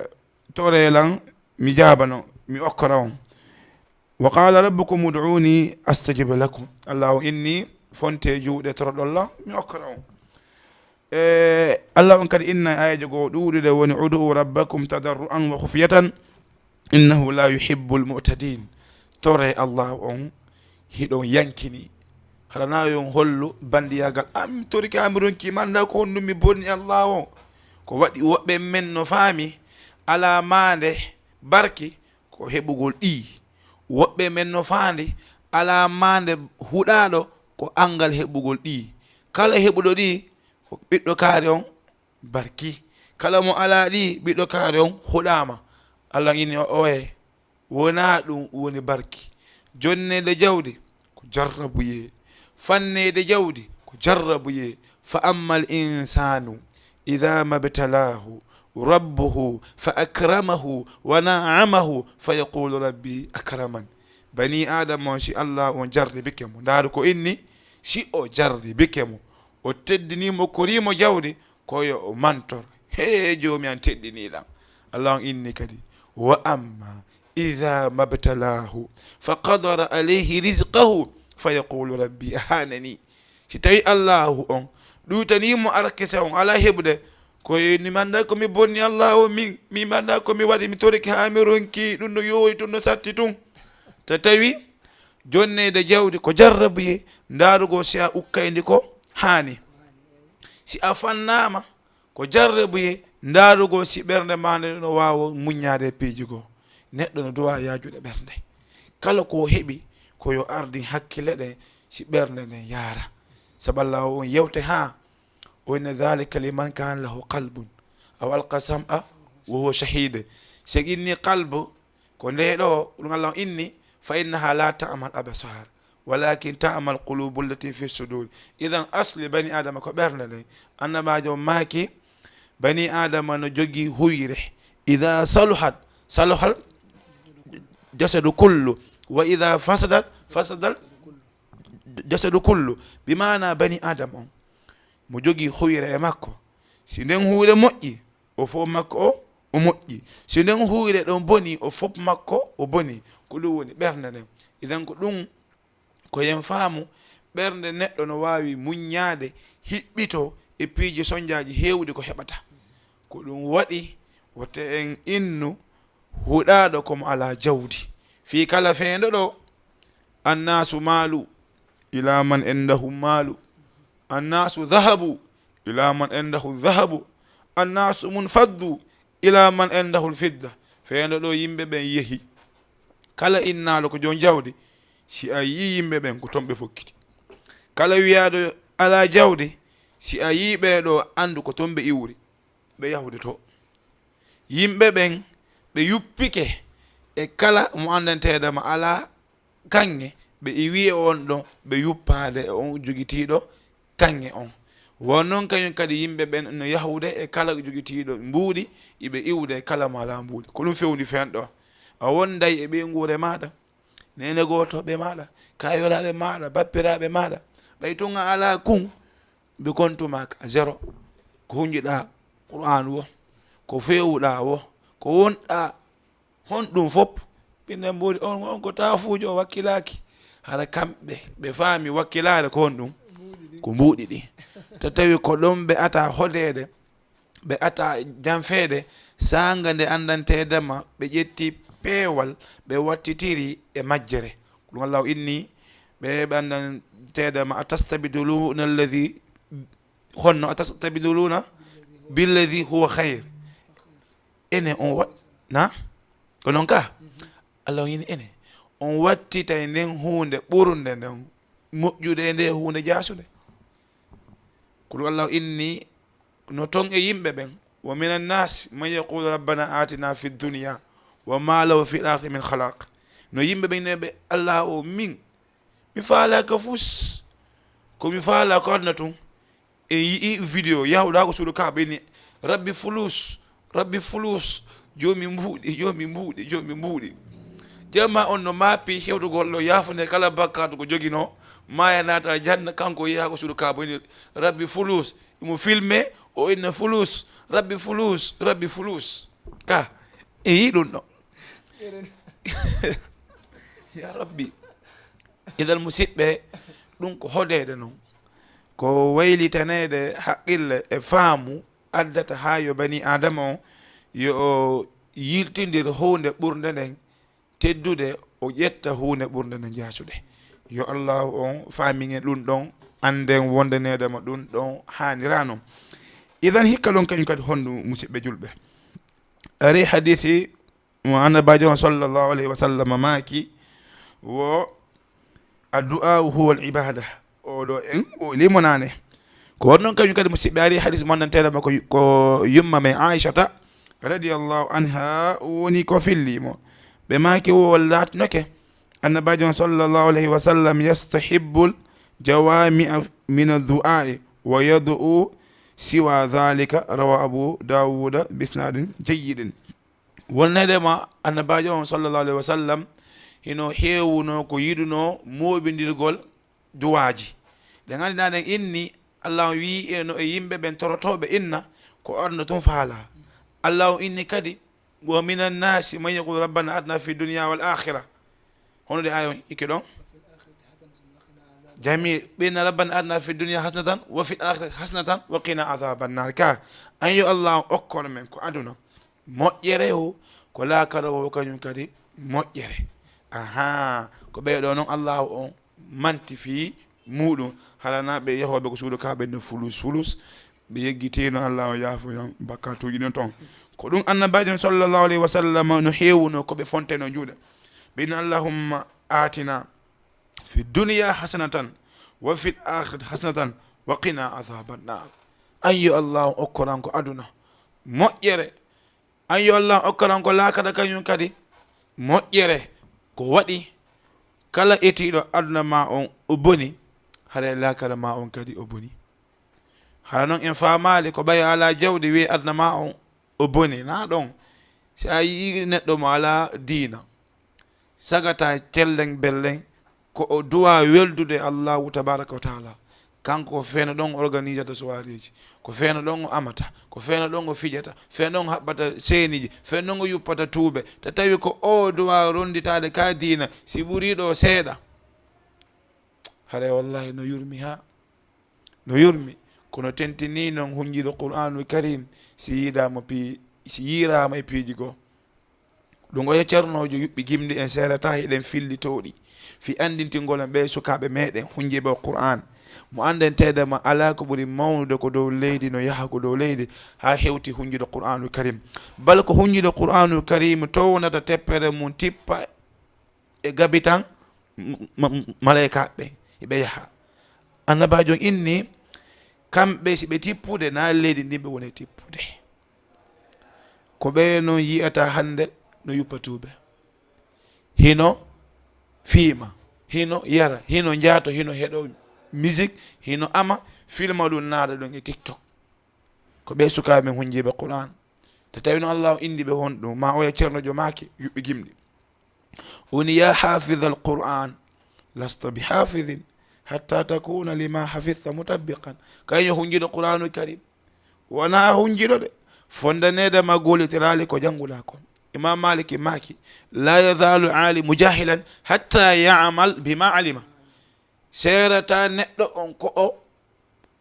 toree lan, mi jaabano, mi okkora on. "Wa qala rabbukum ud'uni astajib lakum." Allah o inni, "Fonte juuɗe, toroɗon lan, mi okkora on." E, Allah on kadi inna e aayeeje goo ɗuuɗuɗe woni, "Ud'u rabbakum tadarru'an wa khufyatan, innahu la yuhibbul mu'tadin." Tore Allah on, hiɗon yankini. Haɗa na yon hollu bandiyagal. Am torika mi ronki manda ko honɗum mi bonni Allah on. Ko waɗi woɓɓe men no faami ala maande barki ko heɓugol ɗi. Woɓɓe men no faandi ala maande huɗaaɗo ko angal heɓugol ɗi. Kala heɓuɗo ɗi ko ɓiɗɗo kaari on barki. Kala mo alaa ɗi, ɓiɗɗo kaari on huɗaama. Allah inni o oye, wonaa ɗum woni barki. Jonneede jawdi ko jarrabuyee. Fanneede jawdi ko jarrabuyee. Fa ammal insaanu idaa mabtalaahu rabbuhu fa akramahu wa na'amahu fa yaqulu rabbi akraman. Bani Aadama on, si Allah on jarribike mo, ndaaru ko inni, si o jarribike mo, o teddinii mo, korii mo jawdi, ko yo o mantor, "Hee, Joomi an teddinii lan." Allah on inni kadi, "Wa amma idaa mabtalaahu fa qadara alayhi rizqahu fa yaqulu rabbi ahanani." Si tawi Allahu on ɗuytanii mo arkese on, alaa heɓude, ko ni manda ko mi bonni Allahu, min, mi manda ko mi waɗi, mi torike haa mi ronki, ɗum no yooɗi tun, no satti tun. Ta tawi jonneede jawdi ko jarrabuye, ndaarugol si a ukkayndi ko haani. Si a fannaama, ko jarrabuye, ndaarugol si ɓernde maa nde no waawa muññaade e piiji goo. Neɗɗo no duwaa yaajude ɓernde. Kala ko o heɓi, ko yo ardin hakkille ɗen, si ɓernde nden yaara. Sabu Allah o on yewte haa o inna, "Dhalika liman kana lahu qalbun aw alqa sam'a wa huwa shahid." Si inni qalbu, ko nde ɗo, ɗum Allah inni, "Fa innaha la ta'mal absar, walakin ta'mal qulubu allati fi sudur." Idan, asli bani Adama ko ɓernde nden. Annabaajo maaki, bani Adama no jogii huyre. Idha saluhat, saluhal jasadu kullu. Wa idha fasadat, fasadal jasadu kullu. Bi maana bani Adama on, mo jogii huyre e makko. Si nden huyre moƴƴi, o fof makko o, o moƴƴi. Si nden huyre ɗon boni, o fof makko o boni. Ko ɗum woni ɓernde nden. Idan ko ɗum, ko yen faamu, ɓernde neɗɗo no waawi muññaade, hiɓɓito e piiji sonjaaji heewɗi ko heɓata. Ko ɗum waɗi, wote en innu huɗaaɗo ko mo alaa jawdi. Fii kala feendo ɗo, annaasu maalu, ila man indahum maalu. Annaasu dhahabu, ila man indahu dhahabu. Annaasu munfaddu, ila man indahu alfidda. Feendo ɗo yimɓe ɓen yehi. Kala innaaɗo ko joom jawdi, si a yii yimɓe ɓen, ko ton ɓe fokkiti. Kala wiyaaɗo alaa jawdi, Si a yii ɓee ɗoo, anndu ko toon ɓe iwri, ɓe yahude to. Yimɓe ɓen, ɓe yuppike e kala mo anndanteeɗo ma alaa kaŋŋe, ɓe iwi e on ɗon, ɓe yuppaade e on jogitiiɗo kaŋŋe on. Won noon kañum kadi yimɓe ɓen no yahude e kala jogitiiɗo mbuuɗi, iɓe iwde e kala mo alaa mbuuɗi. Ko ɗum fewndi feen ɗo. A wonday e ɓeynguure maaɗa, neene gooto ɓe maaɗa, kaayolaaɓe maaɗa, bappiraaɓe maaɗa. Ɓay tun a alaa kun, ɓe kontu maa ka zéro. Ko hunjiɗaa Qur'aan wo, ko feewuɗaa wo, ko wonɗaa, honɗum fof, ɓinnen mbuuɗi on, on ko taafuujo, o wakkilaaki. Hara kamɓe, ɓe faami wakkilaare ko honɗum? Ko mbuuɗi ɗi. To tawi ko ɗon ɓe ata hodeede, ɓe ata janfeede, saanga nde anndanteede ma, ɓe ƴetti peewal, ɓe wattitiri e majjere. Ko ɗum Allahu inni, ɓe, ɓe anndanteede ma, "Atastabdiluna alladhi", honno, "Atastabdiluna billadhi huwa khayr." Ene on wa-, na? Ko non ka? Allah on yini ene. On wattitay nden huunde ɓurnde nden moƴƴude e nde huunde jaasude. Ko ɗum Allah inni no ton e yimɓe ɓen, "Wa minan nasi man yaqulu rabbana atina fid dunya wa ma lahu fil akhirati min khalaq." No yimɓe ɓen ne ɓe, "Allah o min, mi faalaaka fus. Ko mi faala ko aduna tun." En yi'i video yahuɗa ko suudu Kaaba ini, "Rabbi fulus, Rabbi fulus, joomi mbuuɗi, joomi mbuuɗi, joomi mbuuɗi." Jama on no maapi hewtugol ɗo, yaafane kala bakkaatu ko jogino, maaya naata janna, kanko yeha ko suudu Kaaba ini, "Rabbi fulus." Imo filme, o inna fulus, "Rabbi fulus, Rabbi fulus." Ka, en yi'i ɗum ɗo. Ya Rabbi. Idan, musiɓɓe, ɗum ko hodeede non. Ko waylitaneede haqqille e faamu addata haa yo bani Aadama on, yo o yiltindir huunde ɓurnde nden teddude, o ƴetta huunde ɓurnde nden jaasude. Yo Allahu on faaminen ɗum ɗon, annden wondaneede ma ɗum ɗon haaniraano. Idan, hikka ɗon kañum kadi honɗum, musiɓɓe julɓe? Ari hadiisi mo Annabaajo on sallallahu alayhi wa sallam maaki wo, "Addu'a huwa al ibada." Oɗo en o limonaane. Ko won noon kañum kadi, musiɓɓe, ari hadiisi mo anndanteeɗo ma ko, ko yumma men Aishata radiyallahu anha woni ko filli mo. Ɓe maaki wo laatinoke Annabaajo on sallallahu alayhi wa sallam yastahibbul jawami'a min addu'a'i wa yad'u siwa dhalika, rawa Abu Dawuda bi isnadin jayyidin. Wonneede ma Annabaajo on sallallahu alayhi wa sallam hino heewuno ko yiɗuno mooɓindirgol duwaaji. Ɗen anndi na ɗen inni, Allah on wi'i e no e yimɓe ɓen torotooɓe inna ko aduna tun faala. Allah on inni kadi, "Wa minan nasi man yaqulu rabbana atina fi dunya wal akhirah." Hono de ayo ikke ɗon? Jami, ɓe inna, "Rabbana atina fi dunya hasanatan wa fil akhirati hasanatan wa qina adhaban nar." Ka, an yo Allah on okkor men ko aduna moƴƴere o, ko laakara o kañum kadi moƴƴere. Aha, ko ɓee ɗoo noon Allahu on manti fii muuɗum. Halana ɓe yahooɓe ko suudu Kaaba ɓe no fulus fulus, ɓe yeggitiino Allahu yaafo yon bakkatuuji ɗin ton. Ko ɗum Annabaajo on sallallahu alayhi wa sallam no heewuno ko ɓe fonteno juuɗe. Ɓe inna, "Allahumma atina fi dunya hasanatan wa fil akhirati hasanatan wa qina adhaban nar." An yo Allahu okkoran ko aduna moƴƴere. An yo Allah okkoran ko laakara kañum kadi moƴƴere. Ko waɗi kala etiiɗo aduna ma on o boni, haray laakara ma on kadi o boni. Hara noon en faamaali ko ɓay alaa jawdi, wi'ee aduna ma on o boni. Na ɗon, si a yi'ii neɗɗo mo alaa diina, sagata cellen bellen, ko o duwa weldude Allahu tabaraka wa taala. Kanko ko feeno ɗon o organisata soireeji, ko feeno ɗon o amata, ko feeno ɗon o fijata, feeno ɗon o haɓɓata seeniiji, feeno ɗon o yuppata tuube. Ta tawi ko o duwa ronditaade ka diina, si ɓurii ɗo seeɗa, haray wallahi no yurmi ha, no yurmi. Kono tentinii noon hunjiiɗo Qur'aanul Karim, si yiidaama pi-, si yiiraama e piiji goo. Ɗum oya ceernoojo yuɓɓi gimɗi en seerata eɗen fillitooɗi fii anndintingol en ɓee sukaaɓe meeɗen hunjiiɓe o Qur'aan. Mo anndanteede ma alaa ko ɓuri mawnude ko dow leydi, no yaha ko dow leydi, haa hewti hunjiiɗo Qur'aanul Karim. Bal ko hunjiiɗo Qur'aanul Karim townata teppere mum tippa e gabitan ma-, ma-, malaykaaɓe, ɓe yaha. Annabaajo inni, Kamɓe si ɓe tippude, na leydi ndin ɓe woni e tippude. Ko ɓe noon yi'ata hannde no yuppatuɓe. Hino fiima, hino yara, hino njaato, hino heɗo musique, hino ama, filma ɗum naada ɗum e TikTok. Ko ɓe sukaaɓe men hunjiiɓe Qur'an. Te tawi no Allah indi ɓe honɗum, ma oya ceerno jo maaki, yuɓɓi gimɗi. Woni, ya hafidha al-Qur'an, lasta bi hafidhin hatta takuna lima hafidhta mutabbiqan. Kañum hunjiiɗo Qur'anul Karim. Wona hunjiiɗo de. Fondaneede ma gollitiraali ko jannguɗaa kon. Imam Maliki maaki, la yazalu alimu jahilan hatta ya'mal bima alima. Seerata neɗɗo on ko o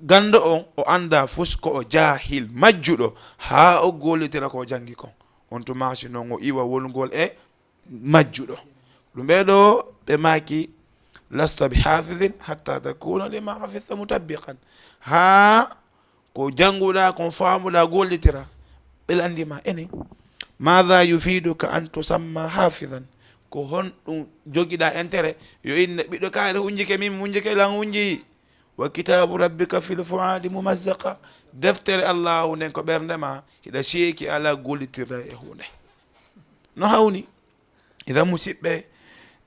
ganndo on, o annda fus ko o jaahil majjuɗo, haa o gollitira ko o janngi kon. On tuma si non o iwa wongol e majjuɗo. Ɗum ɓee ɗo ɓe maaki, lasta bi hafidhin hatta takuna lima hafidhta mutabbiqan. Haa ko jannguɗaa, ko faamuɗaa, gollitira. Ɓe lanndi ma enen, maada yufiduka an tusamma hafidhan? Ko honɗum jogiɗaa intérêt? Yo inne ɓiɗɗo kaari hunjike, min mi hunjike, lan hunji. Wa kitabu rabbika fil fuadi mumazzaqa. Deftere Allahu nden ko ɓernde ma, hiɗa seeki, ala gollitirɗa e huunde. No hawni. Idan, musiɓɓe,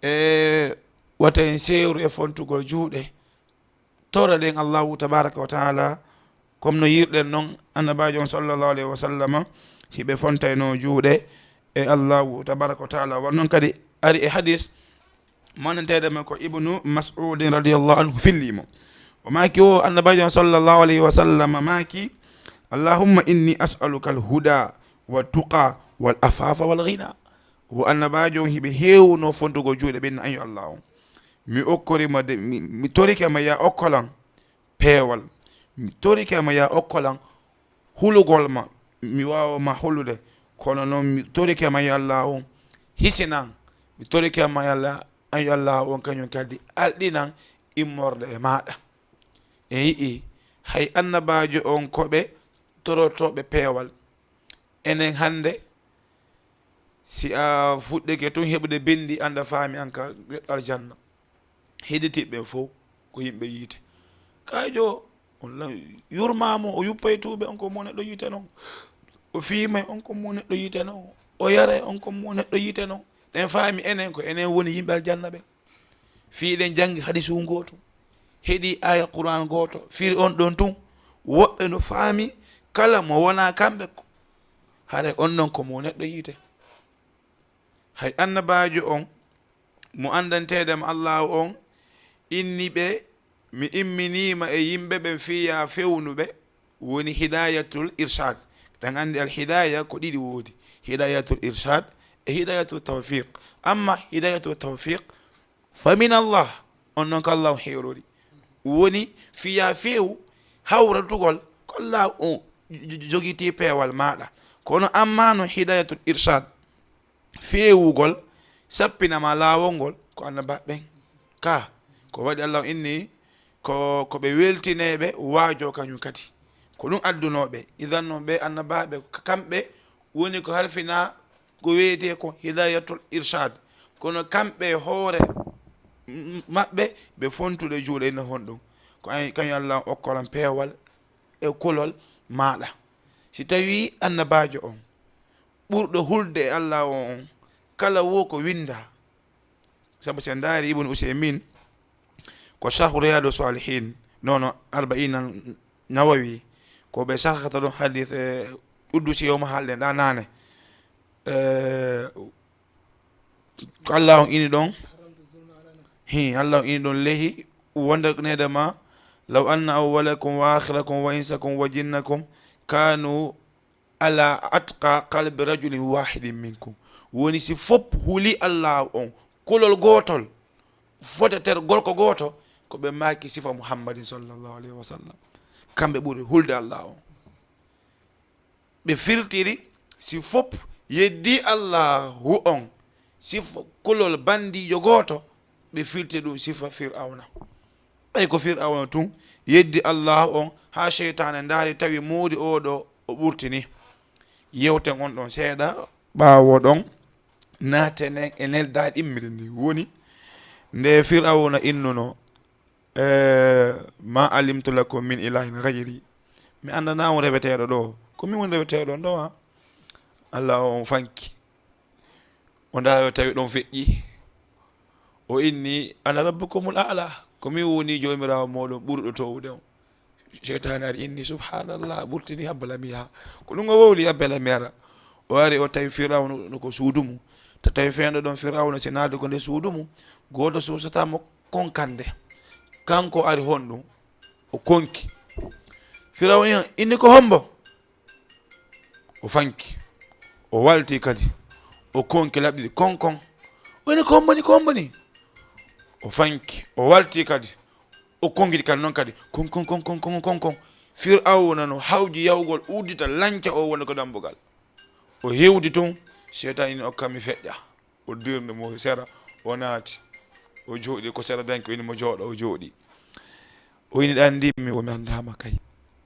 e wata en seeru e fontugol juuɗe. Toroɗen Allahu tabaraka wa taala, comme no yiɗirɗen non, annabaajo on sallallahu alayhi wa sallama, hiɓe fontayno juuɗe e Allahu tabaraka wa taala. Won non kadi ari e hadis mananteeɗo men ko Ibnu Mas'udin radiyallahu anhu fillimo. O maaki, o annabaajo on sallallahu alayhi wa sallama maaki, "Allahumma inni as'aluka al-huda wa tuqa wal afafa wal ghina." Wo annabaajo on hiɓe heewno fontugol juuɗe ɓen, ayo Allah on. Mi okkorima de, mi, mi torike ma ya okkolan peewal. Mi torike ma ya okkolan hulugol ma, mi waawa ma hulude. Kono noon mi torike ma ya Allah on hisinan. Mi torike ma ya Allah, ayo Allah on kañum kadi alɗinan immorde e maaɗa. En yi'i hay annabaajo on ko ɓe torotooɓe peewal. Enen hannde, si a fuɗɗike tun heɓude binndi, annda faami an ka neɗɗo aljanna. Hedditiiɓe ɓen fof ko yimɓe yiite. Kayjo, on lan yurmaamo, o yuppay tuuɓe, on ko mo neɗɗo yiite non. O fiimay, on ko mo neɗɗo yiite non. O yaray, on ko mo neɗɗo yiite non. Ɗen faami enen ko enen woni yimɓe aljanna ɓen. Fii eɗen janngi hadisu ngootu, heɗi aya Qur'an gooto, firi on ɗon tun. Woɓɓe no faami kala mo wona kamɓe ko, hare on non ko mo neɗɗo yiite. Hay annabaajo on, mo anndanteede mo Allahu on, inni ɓe, mi imminiima e yimɓe ɓen fiya fewnuɓe, woni hidayatul irshad. Ɗen anndi al hidaya ko ɗiɗi woodi, hidayatul irshad e hidayatul tawfiq. Amma hidayatul tawfiq, fa min Allah, on non ko Allah on heerori. Woni fiya feewu hawratugol ko Allah on j-, j-, jogiti peewal maaɗa. Kono amma no hidayatul irshad, feewugol, sappina ma laawol ngol, ko annabaaɓe ɓen. Ka, ko waɗi Allah on inni ko, ko ɓe weltineeɓe waajo kañum kadi. Ko ɗum addunooɓe. Idan non ɓe annabaaɓe, ka-, kamɓe woni ko halfina ko wiyetee ko hidayatul irshad. Kono kamɓe e hoore m-, maɓɓe, ɓe fontude juuɗe ina honɗum. Ko ay-, kañum Allah on okkoran peewal e kulol maaɗa. Si tawi annabaajo on ɓurɗo hulde e Allah on, on kala wo ko winda. Sabu si en ndaari Ibn Usaymin, ko Sharhu Riyadu Salihin, nono Arba'ina Nawawi, ko ɓe sharhata ɗon hadith, e Quddusi yawma haalde nda nane. E, ko Allah on ini ɗon, hi, Allah on ini ɗon lehi, wonda neɗɗo ma, "Law anna awwalakum wa akhirakum wa insakum wa jinnakum kanu ala atqa qalbi rajulin wahidin minkum." Woni si fop huli Allah on, kulol gootol, foteter gorko gooto, ko ɓe maaki sifa Muhammadin sallallahu alayhi wa sallam. Kamɓe ɓuri hulde Allah on. Ɓe firtiri si fop yeddi Allahu on, sifa kulol bandiijo gooto, ɓe firti ɗum sifa Fir'awna. Ɓay ko Fir'awna tun yeddi Allahu on, haa seytaane ndaari tawi moodi oo ɗo o ɓurtini. Yewten on ɗon seeɗa, ɓaawo ɗon naaten e neldaaɗi ɗimmiri ndi. Woni nde Fir'awna innuno, eh, "Ma alimtu lakum min ilahin ghayri." Mi anndanaa on reweteeɗo ɗo. Ko min woni reweteeɗo on ɗo, a? Allah on fanki. O ndaari, o tawi ɗon feƴƴi. O inni, "Ana rabbukumul a'la." Ko min woni joomiraawo mooɗon ɓurɗo toowude on. Seytaane ari inni, "Subhanallah, ɓurtini habba lami yaha." Ko ɗum o wowli habba lami ara. O ari, o tawi Firawna no ko suudu mum. Ta tawi feenɗo ɗon Firawna, si naati ko nder suudu mum, gooto suusataa mo konkande. Kanko ari honɗum? O konki. Firawna inni, "Ko hombo?" O fanki. O walti kadi. O konki laɓi ɗiɗi. Kon, kon. O inni, "Ko hombo ni, ko hombo ni?" O fanki. O walti kadi. O konki kadi non kadi. Kon, kon, kon, kon, kon, kon, kon. Firawna no hawji yawgol uddita lanca o woni ko dambugal. O hewdi tun, seytaane ina okka mi feƴƴa. O dirni mo sera, o naati. O jooɗi ko sera danki, o ini mo jooɗo, o jooɗi. O ini ɗan ndi mi, o mi anndaama kay.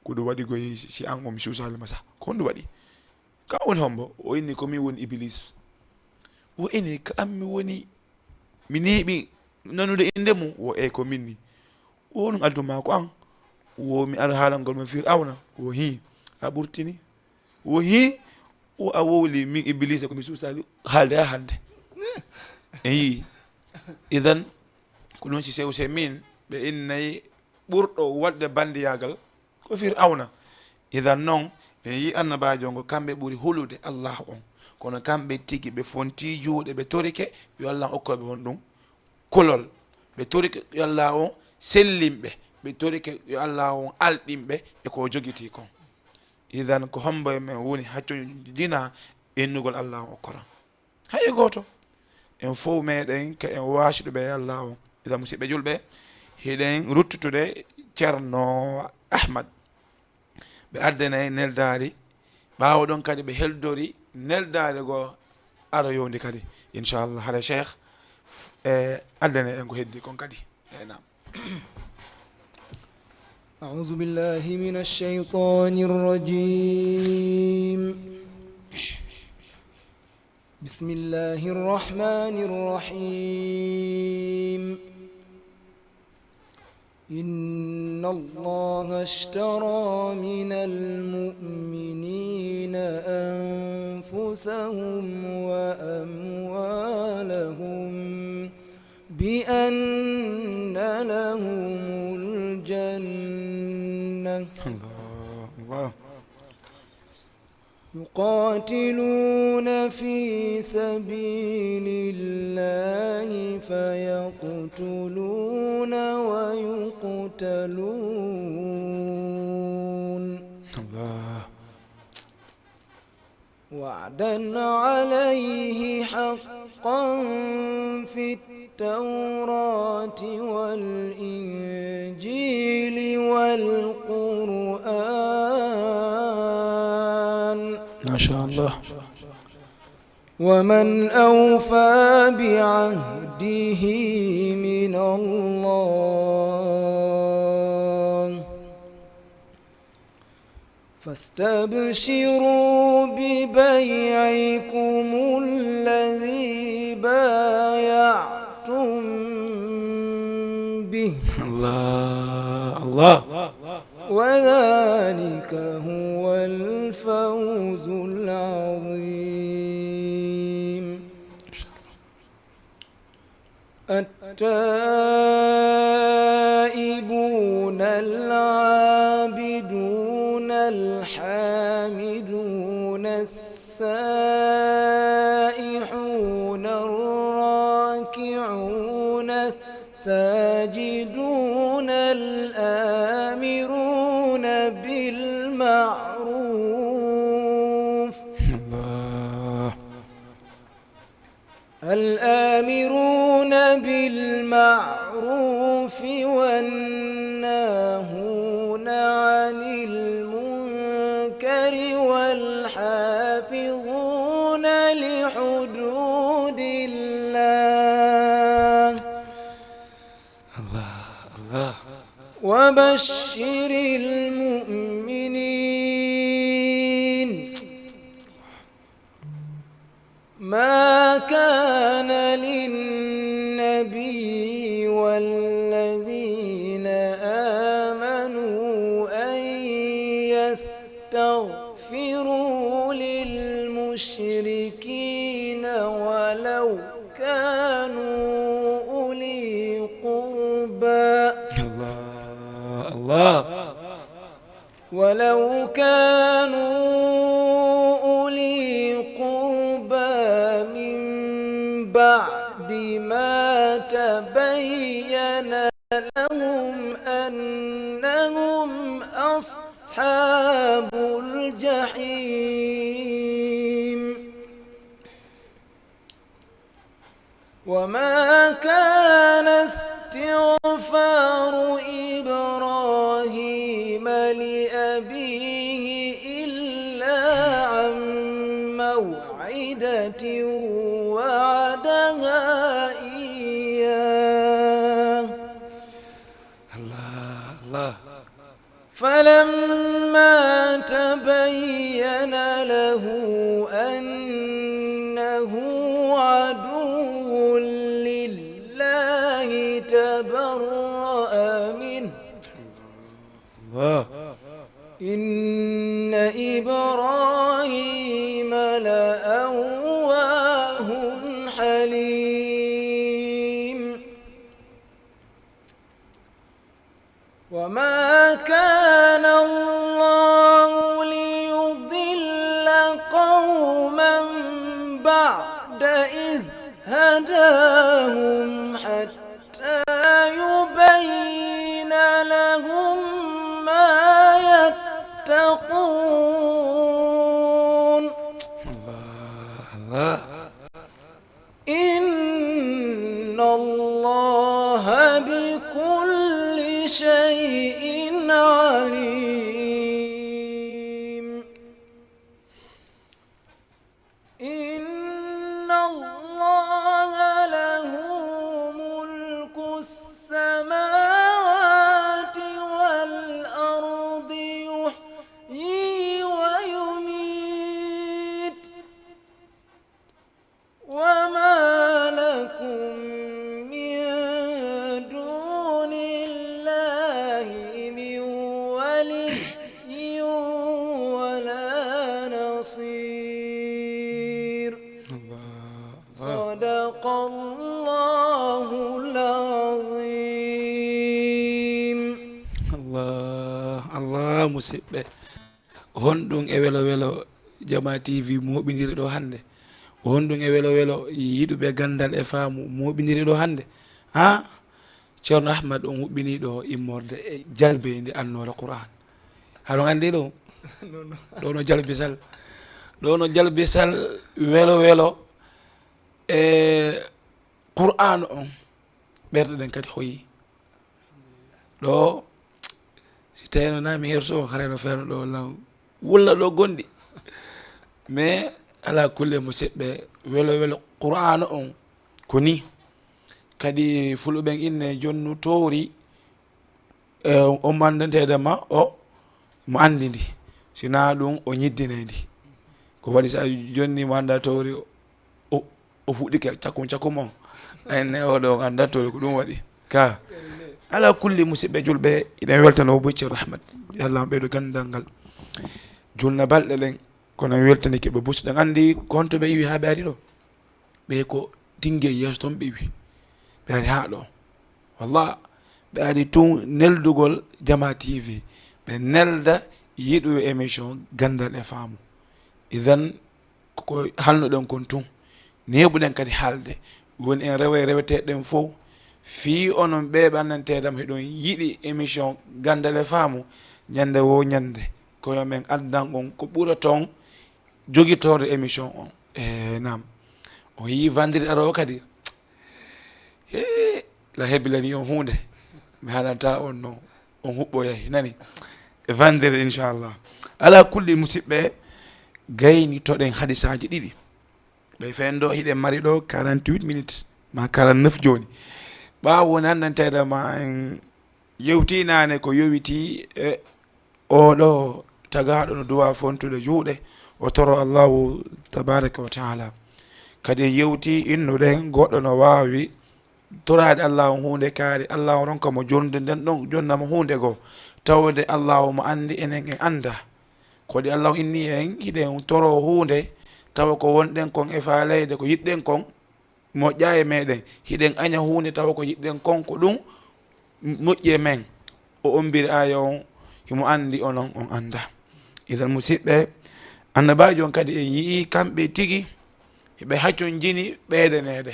Ko ɗum waɗi goy si an o mi suusaali ma sah. Ko honɗum waɗi? Ka woni hombo? O inni ko min woni Iblis. O ini ka an mi woni, mi neeɓi nanude innde mum. Wo e ko min ni. Wo ɗum addu ma ko an. Wo mi ara haalangol ma Firawna. Wo hii. A ɓurtini. Wo hii. Wo a wowli min Iblisa ko mi suusaali haalde ha hannde. En yii. Idan, ko ɗum si sew se min ɓe innay ɓurɗo waɗde banndiyaagal ko Firawna. Idan noon, en yii annabaajo ngo, kamɓe ɓuri hulude Allah on. Kono kamɓe tigi ɓe fontii juuɗe, ɓe torike yo Allah okkoɓe honɗum? Kulol. Ɓe torike yo Allah on sellimɓe. Ɓe torike yo Allah on alɗinɓe e ko o jogitii kon. Idan ko hombo e men woni haccodina innugol Allah on okkoran? Hay e gooto. En fof meɗen ko en waasuɓe e Allah on. Idan musidɓe julɓe, hiɗen ruttutude Ceerno Ahmad. Ɓe addanay neldaari. Ɓaawo ɗon kadi ɓe heldori neldaari goo aroyowndi kadi. Inchallah, hara Cheikh, e, addanay en ko heddi kon kadi. E, naam. أعوذ بالله من الشيطان الرجيم. بسم الله الرحمن الرحيم. إن الله اشترى من المؤمنين أنفسهم وأموالهم بأن لهم الجنة. الله، الله. يقاتلون في سبيل الله فيقتلون ويقتلون. الله. وعدا عليه حقا في التوراة والإنجيل والقرآن. ما شاء الله. ومن أوفى بعهده من الله. فاستبشروا ببيعكم الذي بايعتم به. الله، الله. وذلك هو الفوز العظيم. التائبون العابدون الحامدون السائحون الراكعون الساجدون الآمرون بالمعروف. الله. الآمرون بالمعروف والناهون عن المنكر والحافظون لحدود الله. الله، الله. وبشر المؤمنين. ما كان للنبي والذين الله. ولو كانوا أولي قربى من بعد ما تبين لهم أنهم أصحاب الجحيم. وما كان استغفار إبراهيم لأبيه إلا عن موعدة وعدها إياه. الله، الله. فلما تبين له أنه عدو لله تبرأ منه. الله. إن إبراهيم لأواه حليم. وما كان الله ليضل قوما بعد إذ هداهم حتى يبين لهم ما يتقون. الله، الله. إن الله بكل شيء عليم. إن الله له ملك السماوات والأرض يحيي ويميت. وما لكم من دون الله من ولي ولا نصير. الله، الله. صدق الله العظيم. الله، الله، musidɓe. Honɗum e welo welo Jama T V mooɓindiri ɗo hannde? Honɗum e welo welo yiɗuɓe ganndal e faamu mooɓindiri ɗo hannde? Haa Ceerno Ahmad on huɓɓinii ɗo immorde e jalbeendi annoora Qur'aan. Haɗon anndi ɗum? Non, non. Ɗo no jalbisal. Ɗo no jalbisal welo welo e Qur'aan on. Ɓerɗe ɗen kadi hoyi. Ɗo, si tawino na mi herso, haray no feewno ɗo lan wulla ɗo gonɗi. Mais ala kulle, musidɓe, welo welo Qur'aana on ko ni. Kadi Fulɓe ɓen inne jonnu toori, e, o mandanteede ma, o mo anndi ndi. Si na ɗum, o ñiddinay ndi. Ko waɗi sa jonni mo annda toori, o, o fuɗɗike cakkum cakkum on. Ayne oɗo on annda toori ko ɗum waɗi. Ka. Ala kulli, musidɓe julɓe, iɗen weltano o Boy Ceerno Ahmad. Yo Allah ɓeydo ganndal ngal. Julna balɗe ɗen, kono en weltanike ɓe bus. Ɗen anndi ko honto ɓe iwi haa ɓe ari ɗo. Ɓe ko Tinge yeeso toon ɓe iwi. Ɓe ari haa ɗo. Wallah, ɓe ari tun neldugol Jama T V. Ɓe nelda yiɗuɓe émission Ganndal e Faamu. Idan, ko halnuɗen kon tun. Neeɓuɗen kadi haalde. Woni en rewa e reweteeɗen fof. Fii onon ɓe ɓe anndanteeɗam hiɗon yiɗi émission Ganndal e Faamu. Ñannde wo ñannde. Ko yo men anndan on ko ɓura toon jogitoorde émission on. E, naam. On yii vendredi aroowo kadi. Hee, la hebilani on huunde. Mi haalanta on no on huɓɓoyay, nani? E vendredi, inchallah. Ala kulli, musidɓe, gayni toɗen hadisaaji ɗiɗi. Ɓe fendo hiɗen mari ɗo quarante-huit minutes, ma quarante-neuf jooni. Ɓaawo woni anndanteede ma en yewti naane ko yowiti e oɗo tagaaɗo no duwa fontude juuɗe, o toro Allahu tabaraka wa taala. Kadi en yewti innuɗen goɗɗo no waawi toraade Allahu huunde kaari, Allahu ronka mo jonde nden ɗon, jonna mo huunde goo. Tawde Allahu mo anndi, enen en annda. Ko waɗi Allahu inni en hiɗen toro huunde, tawa ko wonɗen kon e faaleyde, ko yiɗɗen kon, moƴƴa e meɗen. Hiɗen aña huunde tawa ko yiɗɗen kon ko ɗum moƴƴi e men. O ombiri aaya on, himo anndi onon on annda. Idan musiɓɓe, annabaajo on kadi en yi'i kamɓe tigi hiɓe haconjini ɓeydaneede.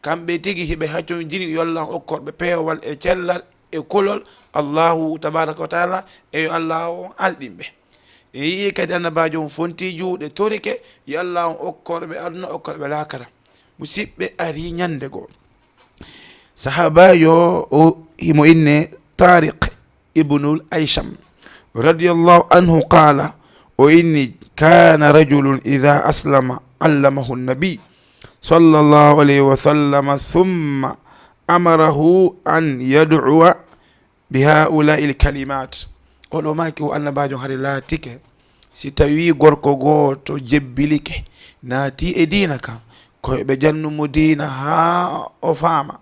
Kamɓe tigi hiɓe haconjini yo Allah on okkorɓe peewal e cellal e kulol Allahu tabaraka wa taala, e yo Allah on alɗinɓe. En yi'i kadi annabaajo on fonti juuɗe torike yo Allah on okkorɓe aduna, okkorɓe laakara. Musiɓɓe, ari ñande goo, sahaabaajo o himo inne Tariq ibnul Aysham radiyallahu anhu qaala, o inni: "Kaana rajulun idaa aslama allamahu nabi sallallahu alayhi wa sallam, thumma amarahu an yad'uwa bi haa'ulaa'il kalimaat." Oɗo maaki o annabaajo hari laatike, si tawi gorko gooto jebbilike, naati e diina kan, ko ɓe jannu mo diina haa o faama.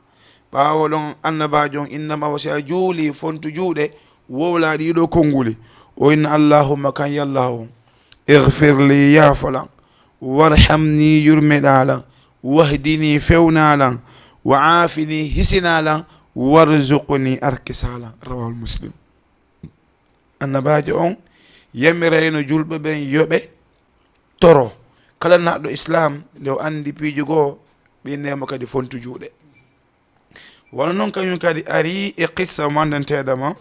Ɓaawo ɗon, annabaajo on innama o si a juuli fontu juuɗe, wowla ɗiɗo konnguli. O inna: "Allahumma, kan yallahu, ighfir li, yaafolan, warhamni, yurmeɗalan, wahdini, fewnalan, wa aafini, hisinalan, warzuqni, arkisalan." Rawahul Muslim. Annabaajo on yamirayno julɓe ɓen yo ɓe toro. Kala naɗɗo Islam, nde o anndi piiji goo, ɓe innaymo kadi fontu juuɗe. Wano non kañum kadi ari e qissa mo anndanteeɗo ma,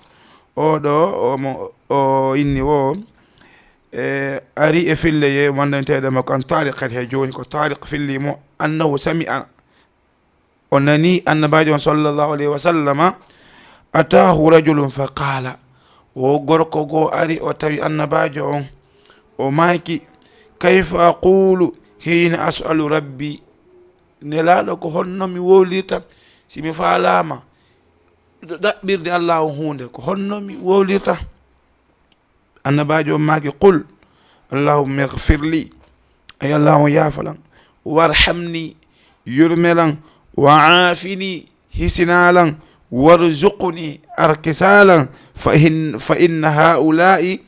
oɗo, o mo, o inni o, e, ari e filleye mo anndanteeɗo ma ko an Tariq kadi he jooni, ko Tariq filli mo, annahu sami'a, o nani annabaajo on sallallahu alayhi wa sallama, ataahu rajulun fa qaala, o gorko goo ari o tawi annabaajo on, o maaki, kayfa aqulu hiina as'alu rabbi, Nelaaɗo, ko honno mi wowlirta si mi faalaama ɗaɓɓirde Allah on huunde? Ko honno mi wowlirta? Annabaajo on maaki, qul, Allahumma ighfir li, ay Allah on yaafalan, warhamni, yurmelan, wa aafini, hisinalan, warzuqni, arkisalan, fa in-, fa inna haa'ulaa'i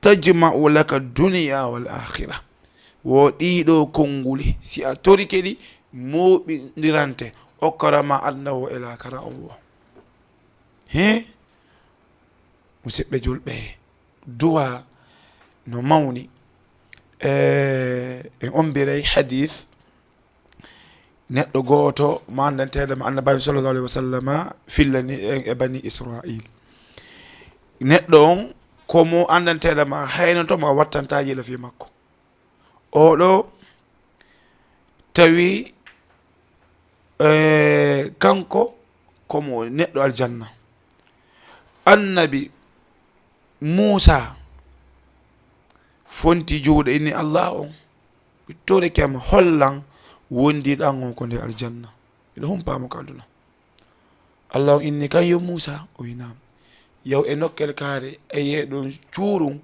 tajma'u laka dunya wal akhira. Wo ɗiɗo konnguli, si a torike ɗi, mooɓindirante, okkora ma aduna wo e laakara on wo. He? Musiɓɓe julɓe, duwa no mawni. E, en ombiray hadis neɗɗo gooto mo anndanteeɗo ma, Annabaajo sallallahu alayhi wa sallama, fillani e, e Bani Israil. Neɗɗo on ko mo anndanteeɗo ma, haynoto ma, wattanta yila fii makko. Oɗo tawi, e, kanko ko mo neɗɗo aljanna. Annabi Muusa fonti juuɗe, inni Allah on, mi torike ma, hollan wondiɗan on ko nder aljanna. Miɗo humpaa mo ka aduna. Allah on inni kan, yo Muusa, o wi naam. Yaw e nokkel kaare, a yi'ay ɗon cuurum,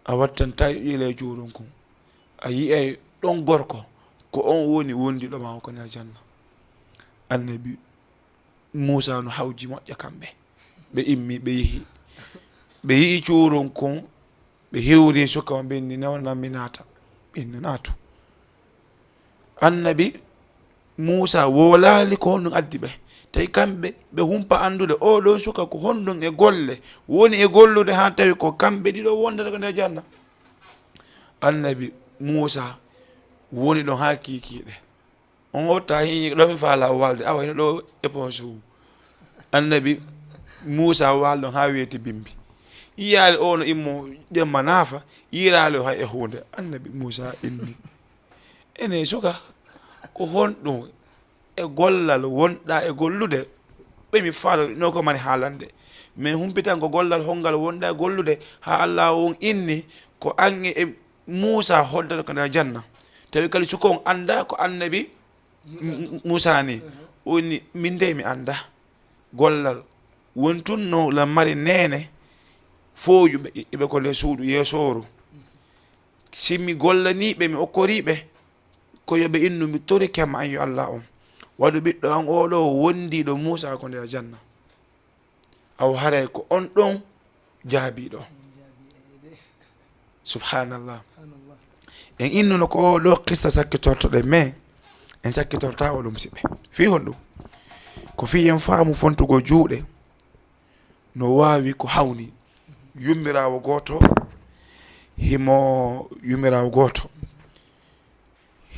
a wattanta yila e cuurum kun. A yi'ay ɗon gorko, ko on woni wondiɗo ma on ko nder aljanna. Annabi Muusa no hawji moƴƴa kamɓe. Ɓe immi, ɓe yehi. Ɓe yi'i cuurum kun, ɓe hewri suka on, ɓe inni, "Newnan mi naata." Ɓe inni, "Naatu." Annabi Muusa wowlaali ko honɗum addi ɓe. Tawi kamɓe, ɓe humpa anndude oo ɗoo suka ko honɗum e golle woni e gollude haa tawi ko kamɓe ɗiɗo wondata ko nder janna. Annabi Muusa woni ɗon haa kiikiiɗe. On otta hini ɗo mi faala o walde, awa hino ɗo e poche o. Annabi Muusa walɗo haa weeti bimbi. Yiyaali o no immo jemma naafa, yiiraali o hay e huunde. Annabi Muusa inni, "Ene suka, ko honɗum e gollal wonɗa e gollude?" Ɓe mi faalo no ko mani haalande. Min humpitan ko gollal hongal wonɗa e gollude, haa Allah on inni ko an e Muusa hoddata ko nder janna. Tawi kadi suka on annda ko annabi M-, M-, Muusa ni. O inni, "Min dey mi annda gollal." Wontunno lan mari neene foojuɓe, ɓe ko nder suudu yeesooru. Si mi gollanii ɓe, mi okkorii ɓe, ko yo ɓe innu, mi torike ma an yo Allah on. Waɗu ɓiɗɗo an oo ɗoo wondiiɗo Muusa ko nder janna. Awa haray ko on ɗon jaabiiɗo. Subhanallah. En innuno ko oo ɗoo qissa sakkitortoɗen, mais en sakkitortaa oo ɗoo musiɓɓe. Fii honɗum? Ko fii en faamu fontugol juuɗe. no waawi ko hawni. Yummiraawo gooto, himo, yummiraawo gooto,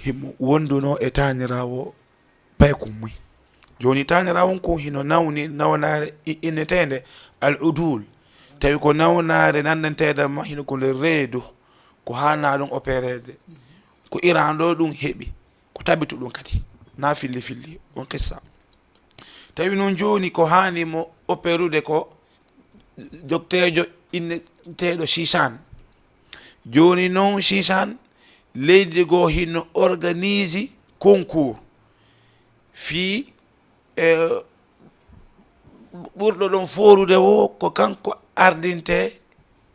himo wonduno e taaniraawo paykun muy. Jooni, taaniraawo on ko hino nawni nawnaare i-, inneteende al udul. Tawi ko nawnaare nanndanteede ma hino ko nder reedu, ko haanaa ɗum opereede, ko Iran ɗo ɗum heɓi, ko tabitu ɗum kadi, na filli filli, on qissa. Tawi noon jooni ko haani mo operude ko dokteejo inneteeɗo Sisan. Jooni noon Sisan, leydi goo hino organise concours fii, e, ɓurɗo ɗon foorude wo ko kanko ardinte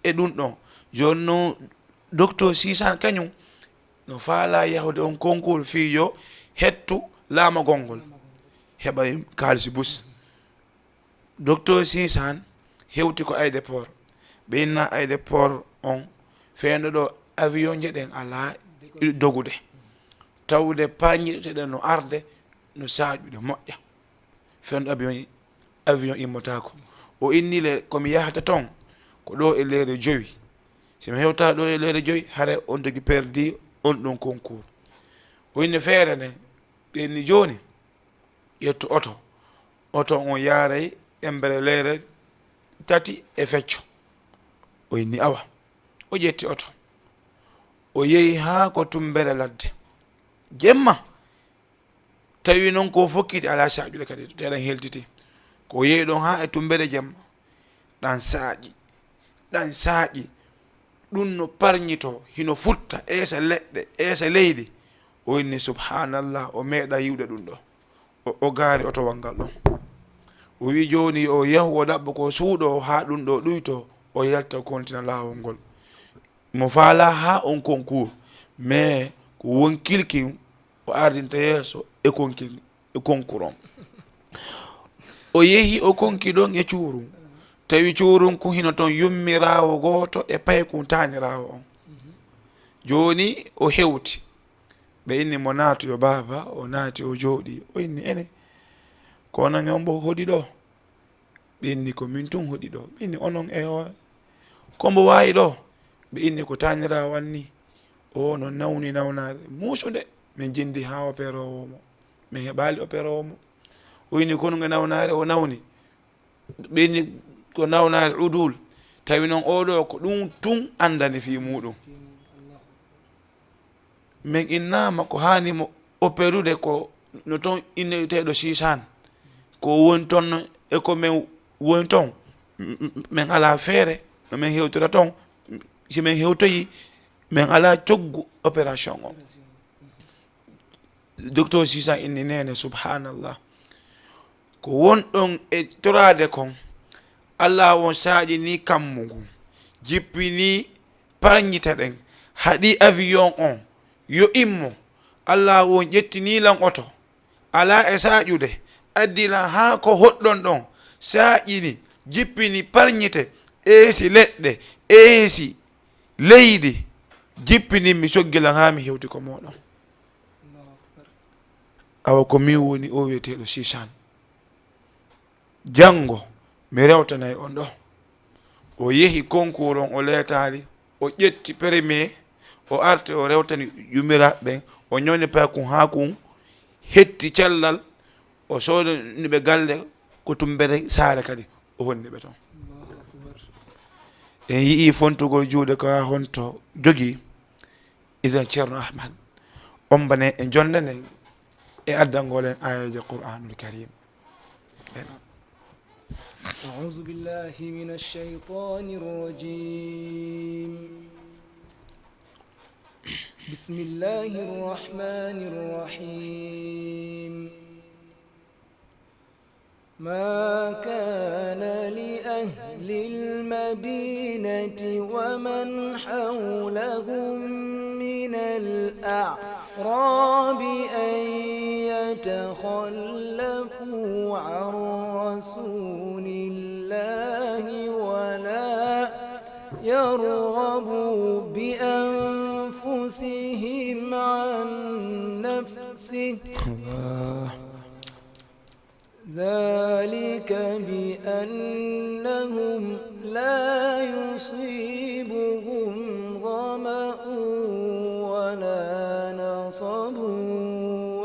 e ɗum ɗon. Jooni noon docteur Sisan kañum no faalaa yahude on concours fii yo hettu laamagol ngol, heɓa kaalisi bus. Docteur Sisan hewti ko aéroport. Ɓe inna aéroport on, fewndo ɗo avion je ɗen alaa dogude. Tawde pañiɗe ɗen no arde, no saaƴude moƴƴa. Fewndo avion, avion immotaako. O inni le, ko mi yahata ton, ko ɗo e leyre jowi. Si mi hewta ɗo e leyre jowi, hare on tigi perdi on ɗon concours. O inni feere nden, ɓe inni jooni, ƴettu oto. Oto on yaaray embere leyre tati e fecco. O inni awa. O ƴetti oto. O yehi haa ko tumbere ladde. Jemma. Tawi noon ko fokkiti alaa saaƴude kadi, te ɗan heltiti. Ko yehi ɗon haa e tumbere jemma. Ɗan saaƴi. Ɗan saaƴi. Ɗum no parñitoo, hino futta, eesa leɗɗe, eesa leydi. O inni, "Subhaanallah, o meeɗa yiwde ɗum ɗo." O, o gaari otowal ngal ɗon. O wi'i, "Jooni o yahu, o ɗaɓɓa ko suuɗoo haa ɗum ɗo ɗuytoo, o yalta, o kontina laawol ngol." Mo faalaa haa on concours, mais ko won kilkin o ardinta yeeso e konkin, e concours on. O yehi, o konki ɗon e cuurum. Tawi cuurum kun hino ton yummiraawo gooto e paykun taaniraawo on. Jooni o hewti. Ɓe inni mo, "Naatu yo baaba." O naati, o jooɗi. O inni, "Ene, ko onon on mbo hoɗi ɗo?" Ɓe inni, "Ko min tun hoɗi ɗo." Ɓe inni, "Onon e o, ko mbo waawi ɗo?" Ɓe inni, "Ko taaniraawo an ni. O no nawni nawnaare muusunde. Min jindi haa operoowo mo. Min heɓaali operoowo mo." O inni, "Konu nge nawnaare o nawni?" Ɓe inni, "Ko nawnaare udul." Tawi noon oo ɗoo ko ɗum tun anndani fii muuɗum. Min innaama ko haani mo operude ko no toon inneteeɗo Siisaan. Ko woni toon e ko min woni toon, m-, m-, min alaa feere no min hewtora toon. Si min hewtoyi, min alaa coggu operation o. Docteur Siisaan inni, "Neene, subhaanallah. Ko wonɗon e toraade kon, Alla on saaƴinii kammu ngun, jippinii parñite ɗen, haɗi avion on yo immo. Alla on ƴettinii lan oto, alaa e saaƴude, addi lan haa ko hoɗɗon ɗon, saaƴini, jippini parñite, eesi leɗɗe, eesi leydi, jippini mi, soggi lan haa mi hewti ko mooɗon. Awa ko min woni oo wi'eteeɗo Siisaan. Janngo, mi rewtanay on ɗo." O yehi concours on, o leetaali, o ƴetti premier, o arti, o rewtani yummiraaɓe ɓen, o ñawni paykun haa kun hetti cellal, o soodani ɓe galle, ko tumbere saare kadi, o honni ɓe toon. En yi'ii fontugol juuɗe ko haa honto jogii. Idan Ceerno Ahmad, ombane e jonde nden e addangol en aayeeje Qur'aanul Kariim. أعوذ بالله من الشيطان الرجيم. بسم الله الرحمن الرحيم. ما كان لأهل المدينة ومن حولهم من الأعراب أن يتخلفوا عن رسول الله ولا يرغبوا بأنفسهم عن نفسه. الله. ذلك بأنهم لا يصيبهم ظمأ ولا نصب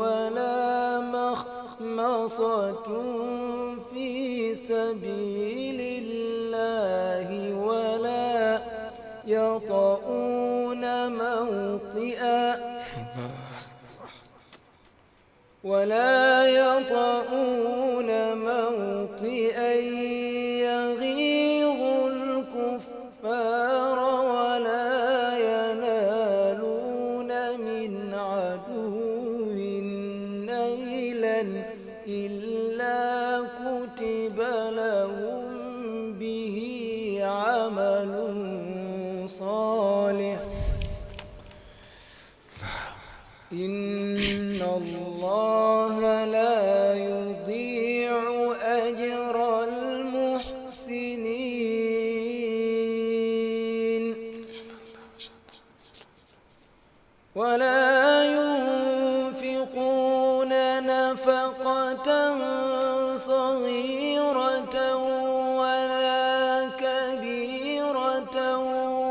ولا مخمصة في سبيل الله ولا يطئون موطئا ولا يطئون موطئا يغيظ الكفار ولا ينالون من عدو نيلا إلا كتب لهم به عمل صالح إن الله لا يضيع أجر المحسنين ولا ينفقون نفقة صغيرة ولا كبيرة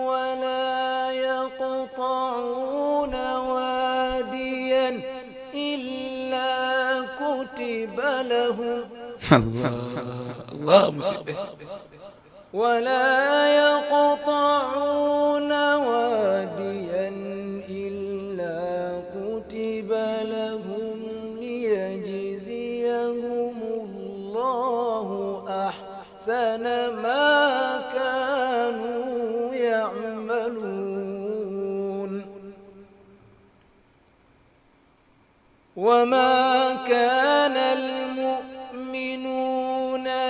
ولا يقطعون واديا إلا كتب لهم Allah, Allah, musidɓe. ولا يقطعون واديا إلا كتب لهم ليجزيهم الله أحسن ما كانوا يعملون وما كان المؤمنون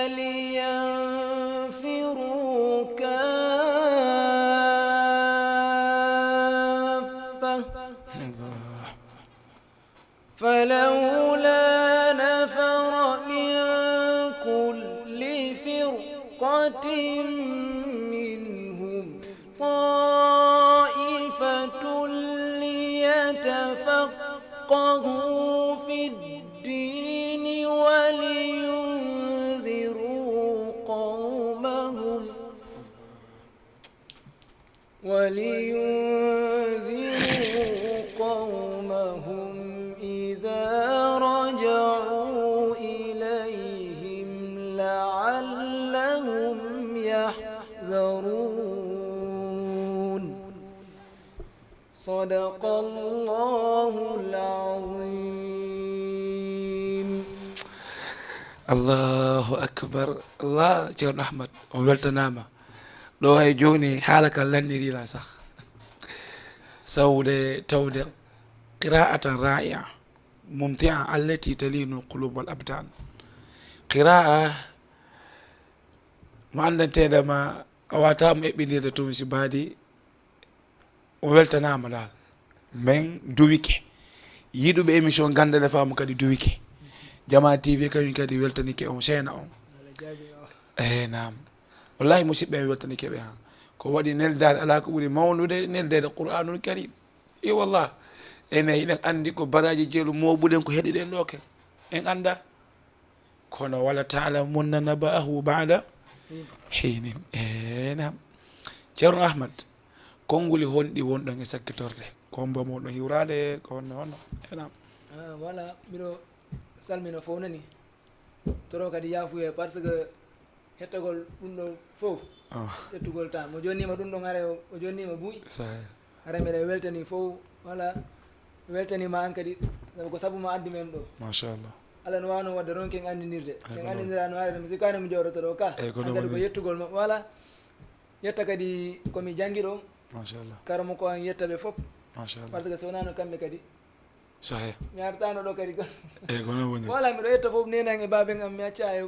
لينفروا كافة فلولا نفر من كل فرقة منهم طائفة ليتفقهوا في الدين ولينذروا قومهم ولينذروا قومهم إذا رجعوا إليهم لعلهم يحذرون صدق الله العظيم Allahu akbar. Allah, Ceerno Ahmad, on weltanaama. Ɗo hay jooni haala kan lanniriila sah. Sawde tawde qira'atan ra'i'a mumti'a allati talinu qulub wal abdan. Qira'a mo anndanteeɗa ma a wata mo eɓɓindirde tun si baadi o weltanaama dal. Men duwike. Yiɗuɓe émission ganda le faamu kadi duwike. Jama T V kañum kadi weltanike on seena on. Eh, naam. Wallahi musidɓe en weltanike ɓe ha. Ko waɗi neldaade ala ko ɓuri mawnude neldeede Qur'anul Karim. E wallah. Ene hiɗen andi ko baraji jelu moɓuɗen ko heɗiɗen ɗo ke. En anda. Kono wala ta'lamunna naba'ahu ba'da hinin. Eh, naam. Ceerno Ahmad, konnguli honɗi wonɗon e sakkitorde? Ko hombo moɗon hiwraade, ko honno honno? Eh, naam. Ah, voilà, mbiɗo salmina fof nani. Toro kadi yaafuye par ce que hettagol ɗum ɗo fof. Oh. Ƴettugol temps. Mo jonnima ɗum ɗon hare o jonnima buy. Sahe. Hare mbeɗa weltani fof. Voilà. Weltanima an kadi. Sabu ko sabu ma addi men ɗo. Machallah. Allah no wano wadde ronken andinirde. Sen andinira no hare mi sikani mo jooɗoto ɗo ka. Eyyi, ko ɗum andata ko woni. Yettugol ma. Voilà. Yetta kadi komi janngi ɗo. Machallah. Kara mo ko an yetta ɓe fof. Machallah. Par ce que so wonano kamɓe kadi. Sahe. Mi artano ɗo kadi ko. Eyyi, ko ɗum woni. Voilà, mbiɗo yetta fof nenan e baben am mi acca e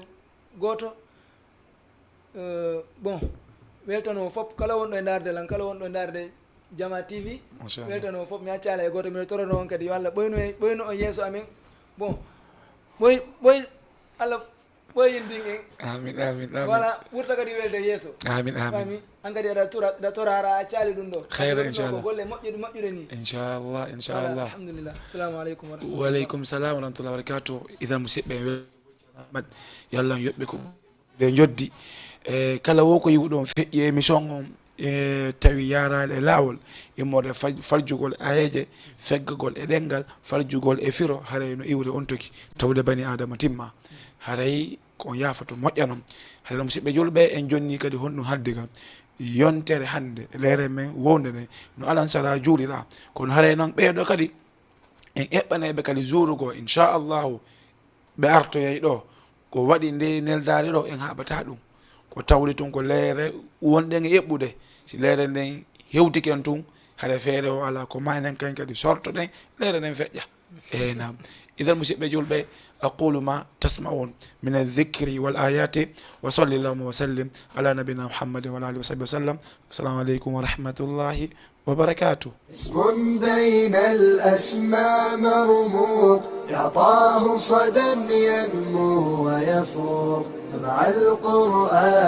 gooto. Eh, bon, weltano fof kala wonɗo e ndaarde lan, kala wonɗo e ndaarde Jama T V. Machallah. Weltano fof mi accala e gooto, mbiɗo torono on kadi yo Allah ɓoyno e, ɓoyno on yeeso amen. Bon, ɓoy, ɓoy, Allah ɓoyindin en. Amin, amin, amin. Voilà, ɓurta kadi welde yeeso. Amin, amin. Fami, an kadi aɗa tora, aɗa torara a accali ɗum ɗo. Khayra, inchallah. Ko golle moƴƴuɗe, moƴƴuɗe ni. Inchallah, inchallah. Voilà, alhamdulillah. Assalamu aleykum wa rahmatullah. Wa aleykum salam wa rahmatullahi wa barakatuh. Idan musidɓe en wel- Ahmad, yo Allah yoɓ ɓe ko ɓe njoddi. E kala wo ko yiwuɗon feƴƴi e émission on, e tawi yaaraali e laawol, immorde faj-, faljugol ayeeje, feggagol e ɗenngal, faljugol e firo, haray no iwde on toki, tawde bani Aadama timma. Haray ko on yaafoto moƴƴa non. Haray non, musidɓe julɓe, en jonni kadi honɗum haalde kan. Yontere hannde, leere men wownde nde, no alansara juuliɗaa. Kono haray non ɓeeɗo kadi, en eɓɓanay ɓe kadi juurugo, inchallahu. Ɓe artoyay ɗo, ko waɗi nde neldaari ɗo, en haɓata ɗum. Ko tawde tun ko leere wonɗen e eɓɓude. Si leere nden hewtike en tun, hara feere o alaa, ko ma enen kañ kadi sortoɗen, leere nden feƴƴa. Eey, naam. Idan, musidɓe julɓe, أقول ما تسمعون من الذكر والآيات، وصل اللهم وسلم على نبينا محمد وعلى آله وصحبه وسلم. السلام عليكم ورحمة الله وبركاته. اسم بين الأسماء مرموق، يعطاه صدى ينمو ويفوق، فمع القرآن